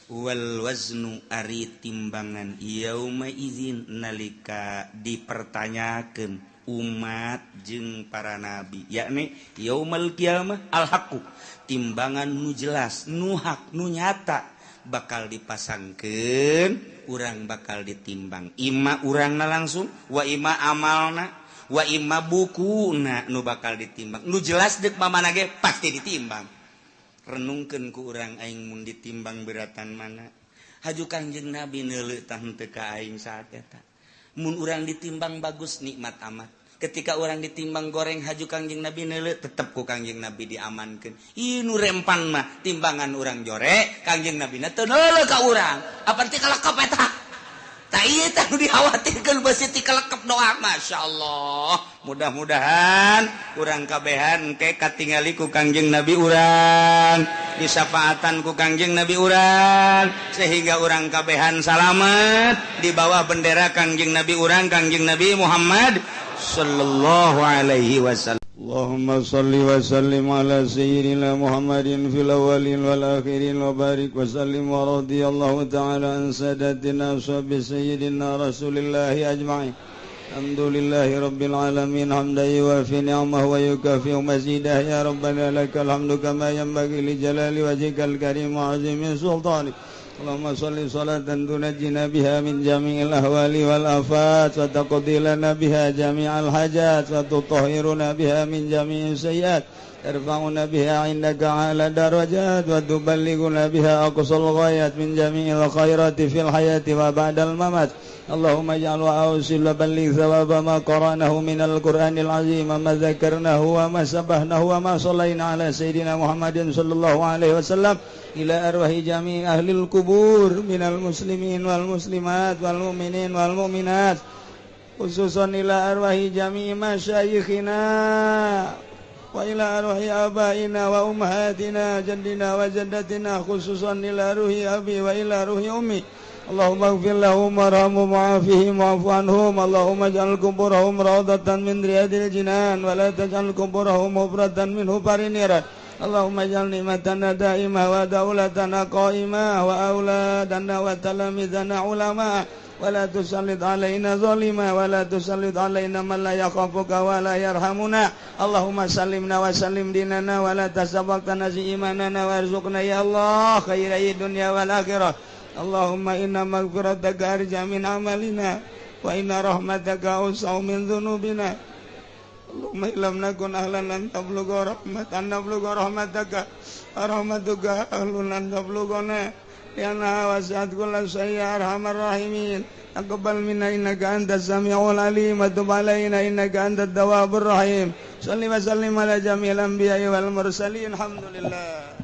Speaker 3: Wal waznu ari timbangan yauma izin nalika dipertanyakeun umat jeung para nabi, yakni yaumal qiyamah al haqqu, timbangan nu jelas, nu hak, nu nyata bakal dipasangkeun, urang bakal ditimbang. Ima urangna langsung, wa ima amalna, wa ima bukuna nu bakal ditimbang. Nu jelas deuk mamana ge pasti ditimbang. Renungkeun ku urang aing mun ditimbang beratan mana. Haju Kangjeng Nabi neuleuh tah henteu ka aing saat eta. Mun urang ditimbang bagus nikmat amat. Ketika orang ditimbang goreng haju Kangjeng Nabi neuleuh tetep ku Kangjeng Nabi diamankeun. Ih nu rempan mah timbangan urang jore, Kangjeng Nabi na teu neuleuh ka urang. Apan ti kalekep eta? Tah ieu teh nu dikhawatirkeun beusi ti kalekep doa. Masyaallah. Mudah-mudahan urang kabehan engke katingali ku Kangjeng Nabi urang, disafaatan ku Kangjeng Nabi urang, sehingga urang kabehan salamet di bawah bendera Kangjeng Nabi urang, Kangjeng Nabi Muhammad sallallahu alaihi wasallam.
Speaker 4: Allahumma salli wa sallim ala sayyidina Muhammadin fil awwalin wal akhirin wa barik wa sallim wa radiyallahu ta'ala an sadatina ashabi sayyidina Rasulillahi ajma'in. Alhamdulillahi rabbil alamin hamdan yuwafi ni'amahu wa yukafi'u mazidah. Ya rabbana lakal hamdu kama yanbaghi li jalali wajhikal karim wa 'azimi sultanik. Allahumma salli salatan tunajjina biha min jami'il ahwali wal afat wa taqdi lana biha jami'al hajat wa tutahhiruna biha min jami'is sayyiat tarfa'una biha 'indaka 'ala darajat wa tuballighuna biha aqsal ghayat min jami'il khairati fil hayati wa ba'dal mamat. Allahumma ij'al wa awsil wa balligh thawaba ma qara'nahu minal qur'anil azim ma dzakarnahu wa ma sabbahnahu wa ma shallaina ala sayyidina Muhammadin sallallahu alaihi wasallam ila arwahi jami' ahlil kubur minal muslimin wal muslimat wal mu'minin wal mu'minat khususan ila arwahi jami' masyayikhina wa ila arwahi abaina wa ummahatina jaddina wa jaddatina khususan ila ruhi abi wa ila ruhi ummi. Allahumma ighfir lahum warhamhum wa'afihim wa'fu anhum. Allahumma ij'al kuburahum rawdatan min riyadil jinan wa la taj'al kuburahum hufratan min hufarin niran. Allahumma ij'al ni'matana da'imah wa daulatana qa'imah wa auladana wa talamizana ulama wa la tusallit alaina zalima wa la tusallit alaina man la yakhafuka wa la yarhamuna. Allahumma sallimna wa sallim dinana wa la tasabaqtana imanana warzuqna ya Allah khairai dunya wal akhirah. Allahumma inna maghfirataka arja min amalina wa inna rahmataka awsa'u min dhunubina. Allahumma illam nakun ahlan an tablugha rahmatan nablugha rahmataka rahmatuka ahlun an tablughana lianna wasi'at kulla syai'in ya arhamar rahimin. Taqabbal minna innaka antas samiul alim wa tub alaina innaka antat tawwabur rahim. Shalli wa sallim ala jami'il anbiya'i wal mursalin. Alhamdulillah.